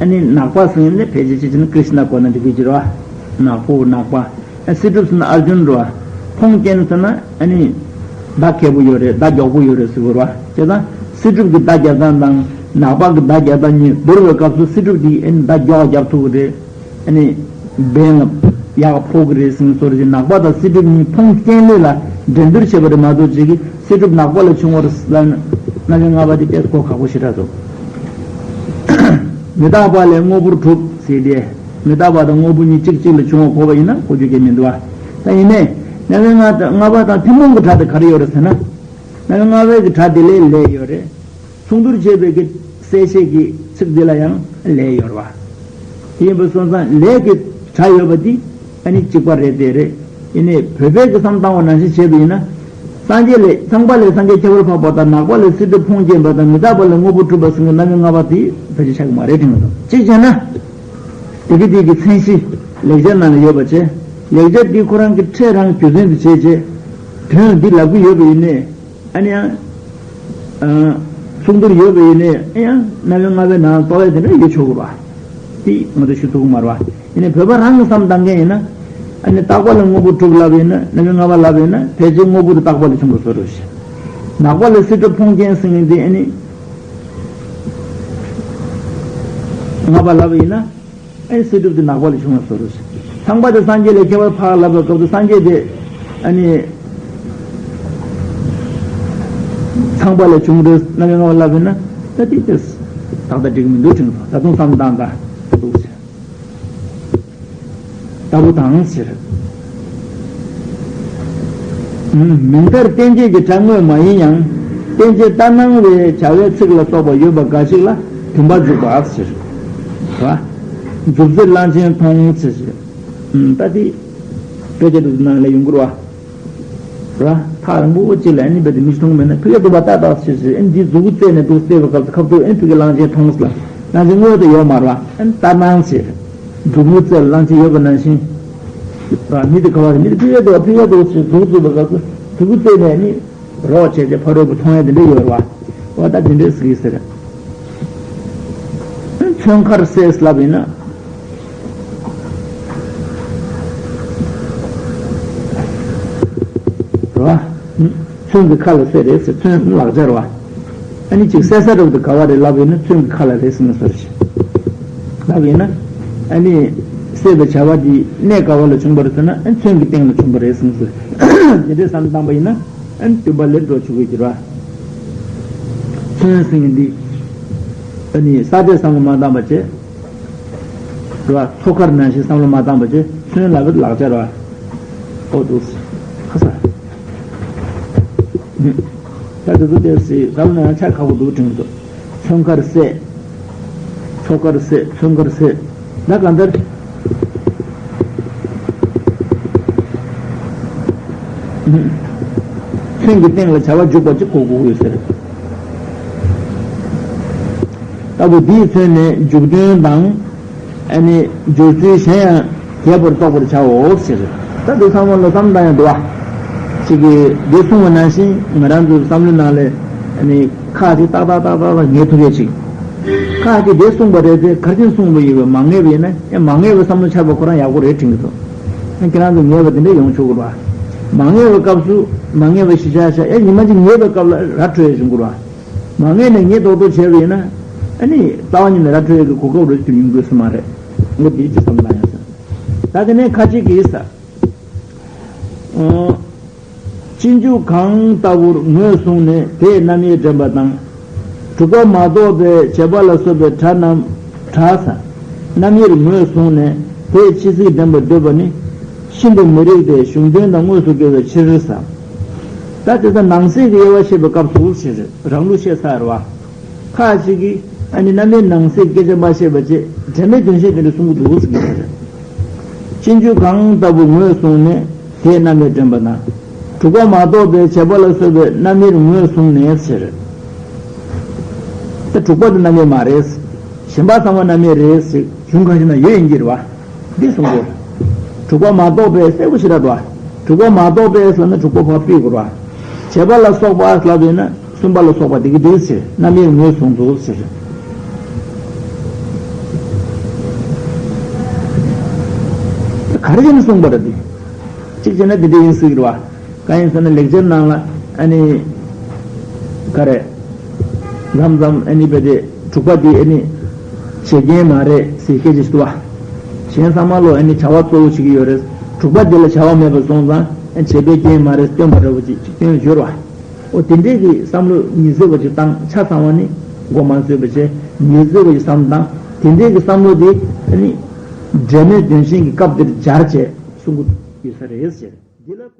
ཨ་ནི་ནག་པ་ཟེར་ནས་ཕལ་ཆེར་ཅི་བྱས་ན་ཀྲིཤ་ན་གོ་ན་འགྲིག་གི་ཅི་རེད་བ། ནག་པོ་ནག་པ། ཨ་སྲིད་སྒྲུབ་ཟེར་ན་ཨར་ཇུན་རེད་བ། ཕུང་རྐྱེན་ཟེར་ན་ཨ་ནི། མདའ་མཁས་པོ་ཡོད་རེད་མདའ་མགྱོགས་པོ་ཡོད་རེད་ཟེར་དགོས་རེད་བ། བྱས་ཙང་སྲིད་སྒྲུབ་ཀྱི་མདའ་རྒྱག་སྟངས་དང་ནག་པ་གི་མདའ་རྒྱག་སྟངས་གཉིས་བསྡུར་བའི་སྐབས་སུ་སྲིད་སྒྲུབ་འདིས་ཨ་ནི་མདའ་མགྱོགས་རྒྱབ་ཐུབ་ཀྱི་རེད། ཨ་ནི། འབེན་ལ་ཡག་ཕོག་གི་རེད་ཟེར་ནས་སོ་རེད། ནག་པ་དང་སྲིད་སྒྲུབ་གཉིས་ཕུང་རྐྱེན་ལས་ལ་འགྲན་བསྡུར་བྱེད་པ་རེད་མ་གཏོགས་ཅིག་གིས་སྲིད་སྒྲུབ་ནག་པ་ལས་བྱུང་བ་རེད་ལབ་ན་རྣམ་དབྱེ་ལྔ་པ་དེ་ཏོག་ཙམ་གོ་ཁག་པོ་ཞེ་དྲག་འདུག་མི་རྟག་པ་ལས་དངོས་པོར་གྲུབ་ཟེར་ཏེ། མི་རྟག་པ་དང་དངོས་པོ་གཉིས་གཅིག་གཅིག་ལ་བྱུང་བ་གོ་བ་ཡིན་ན་གོ་རྒྱུ་གང་ཡང་མི་འདུག་བ། ད་ཡིན་ནའི། རྣམ་དབྱེ་ལྔ་དང་ལྔ་པ་དང་ཐུན་མོང་གི་སྒྲ་དེ་ག་རེ་ཡོད་རེད་ཟེར་ན། རྣམ་དབྱེ་ལྔ་པའི་གི་སྒྲ་དེ་ལས་ལས་ཡོད་རེད། མཚུངས་བསྡུར་བྱས་པའི་གི་གསལ་བཤད་ཀྱི་ཚིག་འདི་ལ་ཡང་ལས་ཡོད་རེད་བ། དེ་ཡིན་པ་སོང་ཙང་ལས་ཀྱི་སྒྲ་ཡོད་པ་འདི་ཨ་ནི་གཅིག་པ་རེད་དེ་རེད། ཡིན་ནའི་བོད་པའི་གི་བསམ་བཏང་བ་ནང་བཞིན་བྱས་པ་ཡིན་ན། སངས་རྒྱས་ལས་ཚངས་པ་ལས་སངས་རྒྱས་ཁྱད་པར་འཕགས་པ་དང་ནག་པ་ལས་སྲིད་སྒྲུབ་ཕུང་རྐྱེན་པ་དང་མི་རྟག་པ་ལས་དངོས་པོ་གྲུབ་པ་ཟེར་མཁན་རྣམ་དབྱེ་ལྔ་པ་དེ་ཕལ་ཆེར་ཆགས་ཀྱི་མ་རེད་དྲན་གྱི་འདུག་གཅིག་བྱས་ན། དེ་གི་དེ་གི་མཚན་གཞི་ལེགས་སྦྱར་ནང་ལ་ཡོད་པ་བྱས། ལེགས་སྦྱར་འདི་ཁོ་རང་གི་ཕྲད་རང་རྒྱུ་མཚན་དུ་བྱས་རྗེས། དོན་འདི་ལབ་ཀྱི་ཡོད་པ་ཡིན་ནའི། ཨ་ནི་ཡང་། ཨ། གསུང་བསྡུར་ཡོད་པ་ཡིན་ནའི་ཨ་ཡང་རྣམ་དབྱེ་ལྔ་པའི་ནང་ལྟོ་བས་དེ་འདྲ་ཡོད་ཆོག་གི་རེད་བ། དེ་ང་ཚོ་ཞུ་ཐུབ་ཀྱི་མ་རེད་བ། ཡིན་ནའི་བོད་པ་རང་གི་བསམ་བཏང་མཁན་ཡིན་ན། ཨ་ནི་རྟག་པ་ལ་དངོས་པོ་གྲུབ་ལབ་ཡིན་ན་རྣམ་དབྱེ་ལྔ་པ་ལབ་ཡིན་ན་ཕལ་ཆེར་དངོས་པོ་དེ་རྟག་པ་ལ་བྱུང་བ་བཟོ་འདྲ་ཞིག་ནག་པ་ལ་སྲིད་སྒྲུབ་ཕུང་རྐྱེན་ཟེར་མཁན་དེ་ཨ་ནི། ལྔ་པ་ལབ་ཡིན་ན། ཨེ་སྲིད་སྒྲུབ་དེ་ནག་པ་ལས་བྱུང་བ་བཟོ་འདྲ། ཚངས་པ་དེ་སངས་རྒྱས་ལས་ཁྱད་པར་འཕགས་ལབ་པའི་སྐབས་སུ་སངས་རྒྱས་དེ་ཨ་ནི་ཚངས་པ་ལས་བྱུང་རེད་རྣམ་དབྱེ་ལྔ་པ་ལབ་ཡིན་ན་ད་དེ་དེ་ཏག་ཏག་འགྲིག་མི་འདུག་དྲན་སོང་། ད་དུང་བསམ་བཏང་ད་འདུག་ཟེར། ལྟ་བུ་དང་ཟེར། མིང་མཐར་བསྟན་བཅོས་ཀྱི་སྒྲ་དངོས་མ་ཡིན་ཡང་། བསྟན་བཅོས་ལྟར་སྣང་བའི་བྱ་བའི་ཚིག་ལ་སོགས་པ་ཡོད་པ་འགའ་ཞིག་ལ་བུམ་པ་འཇུག་པ་ཟེར། ར། མཛུབ་རྩེས་གླང་ཆེན་མཐོང་ཟེར། ད་དེ། དཔེ་ཆ་འདུག་ནང་ལ་ཡོང་གི་རེད་བ། ར། ཐག་རིང་པོ་གཅིག་ལ་ཨ་ནི་རྦད་དེ་མིག་མཐོང་མེད་ན་ཕ་གིར་འདུག་པ་ཏག་ཏག་ཟེར་ཟེར་ཨ་ནི་འདི་མཛུབ་གུ་རྩེས་ནས་འདུག་བལྟས་པའི་སྐབས་སུ་ཁ་ཐུག་ཨ་ནི་ཕ་གིར་གླང་ཆེན་མཐོང་ཟེར་ལ། གླང་ཆེན་དངོས་དེ་ཡོད་མ་རེད་བ། ཨ་ནི་ལྟར་སྣང་ཟེར། མཛུབ་གུ་རྩེ་ལ་གླང་ཆེན་ཡོད་པ་ནང་བཞིན། ར། མི་དེ་ག་བ་རེད། མི་དེ་ཕི་ཡ་འདུག་ཕི་ཡ་འདུག་ཟེར་མཛུབ་གུ་རྩེ་བའི་སྐབས་སུ་མཛུབ་གུ་རྩེ་ནས་ནི་རོགས་བྱས་ཏེ་ཕ་རོལ་པོ་མཐོང་ཡ་དེ་འདྲ་ཡོད་རེད་བ། འོ་ད་དེ་འདྲ་ཟེར་གི་ཟེར། ཚོན་ཁ་རུ་གསེད་ལབ་ཡིན་ན། རེད་བ། ཚོན་གྱི་ཁ་ལ་གསེད་རེད་ཟེར་ཚོན་ལག་ཆ་རེད་བ། ཨ་ནི་ཅིག་གསེད་ས་རུ་དུ་ག་བ་རེད་ལབ་ཡིན་ན་ཚོན་གྱི་ཁ་ལ་རེད་ཟེར་ན་སོ་རེད། ལབ་ཡིན་ན། ཨ་ནི། གསེད་པའི་བྱ་བ་འདི་གནས་ག་བ་ལ་བྱུང་བ་རེད་ཟེར་ན་ཨ་ནི་ཚོན་གྱི་སྟེང་ལ་བྱུང་བ་རེད་ཟེར་ན་སོ་རེད། དེ་འདྲའི་བསམ་བཏང་པ་ཡིན་ན། ཨ་ནི་བདུན་པ་ལས་འགྲོ་ཆོག་གི་རེད་བ། ཚོན་ཟེར་མཁན་འདི། ཨ་ནི་ས་དེ་བསམ་བློ་མ་བཏང་པ་བྱས། རེད་བ། མཚོ་ཁར་ནང་བཞིན་བསམ་བློ་མ་བཏང་པ་བྱས་ཚོན་ལབ་པའི་ལག་ཆ་རེད་བ། ཨོ་འདུག་ཁ་ས། ད་དེ་ཚོ་དེ་སྲིད་ཟབ་ན་ཡང་ཆ་ཁག་པོ་འདུག་དྲན་གྱི་འདུག་ཚོན་ཁར་གསེད། མཚོ་ཁར་གསེད། ཚོན་ཁར་གསེད། ད་གང་ལྟར། ཚོན་གྱི་སྟེང་ལ་བྱ་བ་འཇུག་པ་གཅིག་གོ་དགོས་ཡོད་ཟེར། ལྟ་བུ་འདིས་མཚོན་ནས་འཇུག་དོན་དང་། ཨ་ནི་སྦྱོར་ཚུལ་གཞན་ཡང་རྒྱས་པར་རྟོགས་པར་བྱའོ་ཟེར། ད་འདི་ཚང་མ་ལ་བསམ་བཏང་ཡང་འདུག་བ། ཅིག་གིས་འདི་གསུངས་པ་ནང་བཞིན་ང་རང་ཚོའི་བསམ་བློའི་ནང་ལ་ཨ་ནི་ཁག་ཅིག་ཏག་ཏག་ཏག་ཏག་ཏག་ངེས་ཐུབ་ཡས་ཅིག་ཁག་ཅིག་འདི་གསུངས་པ་རེད་དེ་གར་ཅིག་གསུངས་པ་ཡིན་པས་མ་ངེས་པ་ཡིན་ན་ཡང་མ་ངེས་པའི་བསམ་བློ་འཆར་བ་ཁོ་རང་ཡག་པོ་རེད་དྲན་གྱི་འདུག་ཁྱེད་རང་ཚོ་ངེས་པ་དེ་འདྲ་ཡོང་ཆོག་གི་རེད་བ། མ་ངེས་པའི་སྐབས་སུ་མ་ངེས་པ་གཞི་བཞག་བཞག་ཨེ་ཉི་མ་གཅིག་ངེས་པའི་སྐབས་ལ་ར་འཕྲོད་ཡས་བྱུང་དགོས་ར། མ་ངེས་ནས་ངེས་རྡོག་རྡོག་བྱས་པ་ཡིན་ན་ཨ་ནི་རྩ་བ་ཉིད་ནས་ར་འཕྲོད་ཡས་ཀྱི་གོ་སྐབས་རེ་ཞིག་ཡོང་དགོས་སུ་མ་རེད། འོ་འདི་ཅི་བསམ་བློ་ཡང་ཟེར། ད་དེ་ནས་ཁ་ཅིག་གིས་ས། ཨོ། སྤྱིན་ཆུ་གང་ལྟ་བུར་ངོས་བཟུང་ནས་དེས་རྣམ་དབྱེ་འདྲེན་པ་དང་། དྲུག་པ་མ་གཏོགས་པའི་བྱེད་པ་ལ་སོགས་པའི་སྒྲ་རྣམས་སྒྲ་ས། རྣམ་དབྱེར་ངོས་བཟུང་ནས་དེས་ཕྱི་གཟིགས་འདྲེན་པར་འདོད་པ་ནི། ཤིན་ཏུ་མི་རིགས་ཏེ་གཞུང་དོན་དང་དངོས་སུ་འགལ་བའི་ཕྱིར་ས། ད་དེ་ལྟར་ནང་གསེས་ཀྱི་དབྱེ་བ་བཤད་པའི་སྐབས་སུ་ཞེས་རང་ལུགས་བཤད་ཚར་བ། ཁ་ཅིག་གིས་ཨ་ནི་རྣམ་དབྱེ་ནང་གསེས་སྐད་ཆ་མ་བཤད་པ་བཅས་འབྲེལ་མེད་དོན་བཤད་དེ་འདྲ་གསུང་གི་འདུག་ཟེར་གྱི་རེད། སྤྱིན་ཆུ་གང་ལྟ་བུ་ངོས་བཟུང་ནས་དེས་རྣམ་དབྱེ་འདྲེན་པ་དང་། དྲུག་པ་མ་གཏོགས་པའི་བྱེད་པ་ལ་སོགས་པའི་རྣམ་དབྱེར་ངོས་བཟུང་ནས་ཟེར། ད་དྲུག་པ་དེ་རྣམ་དབྱེ་མ་རེད། གཞན་པ་ཚང་མ་རྣམ་དབྱེ་རེད་ཟེར་གཞུང་གང་ཞིག་ན་ཡོད་ཡིན་གྱི་རེད་བ། འདི་གསུང་དགོས། དྲུག་པ་མ་གཏོགས་པའི་གསལ་པོ་ཞེ་དྲག་འདུག་བ། དྲུག་པ་མ་གཏོགས་པའི་ཟེར་ན་དྲུག་པ་ཕར་ཕུད་དགོས་ར། བྱེད་པ་ལ་སོགས་པ་ལབ་ཡོད་ན་གསུམ་པ་ལ་སོགས་པ་དེ་གི་དུས་ཟེར་རྣམ་དབྱེ་ངོས་བཟུང་འདུག་ཟེར། ག་རེ་བྱས་ནས་གསུངས་པ་རེད་དེ། གཅིག་བྱས་ན་དེ་འདྲ་ཡིན་སྲིད་ཀྱི་རེད་བ། གང་ཡིན་ཟེར་ན་ལེགས་སྦྱར་ནང་ལ་ཨ་ནི། ག་རེ། མཚམས་མཚམས་ཨ་ནི་བས་དེ་དྲུག་པ་དེ་ཨ་ནི། བྱེད་རྐྱེན་མ་རེད་ཟེར་སྐད་ཆ་ཞིག་འདུག་བ། གཞན་ཚང་མ་ལོ་ཨ་ནི་བྱ་བ་གཙོ་བོ་བྱེད་ཀྱི་ཡོད་རེད། དྲུག་པ་དེ་ལ་བྱ་བ་མེད་པ་སོང་ཙང་ཨ་ནི་བྱེད་པའི་རྐྱེན་མ་རེད་སྟོན་པ་འདྲ་བོ་ཅིག་ཅིག་སྟོན་ཡོད་རེད་བ། འོ་དེ་འདྲས་ཀྱི་བསམ་བློ་ཉི་ཚེ་བ་ཅིག་བཏང་ཆ་ཚང་བ་ནི་མགོ་མ་ཚོས་པ་བྱས་ཉི་ཚེ་བ་ཅིག་བསམ་བཏང་དེ་འདྲས་ཀྱི་བསམ་བློ་དེ་ཨ་ནི། འབྲེལ་མེད་དོན་གཞན་གྱི་སྐབས་འདིར་སྦྱར་བྱས་གསུང་གི་ཡོད་ས་རེད་ཟེར། འདི་ལ་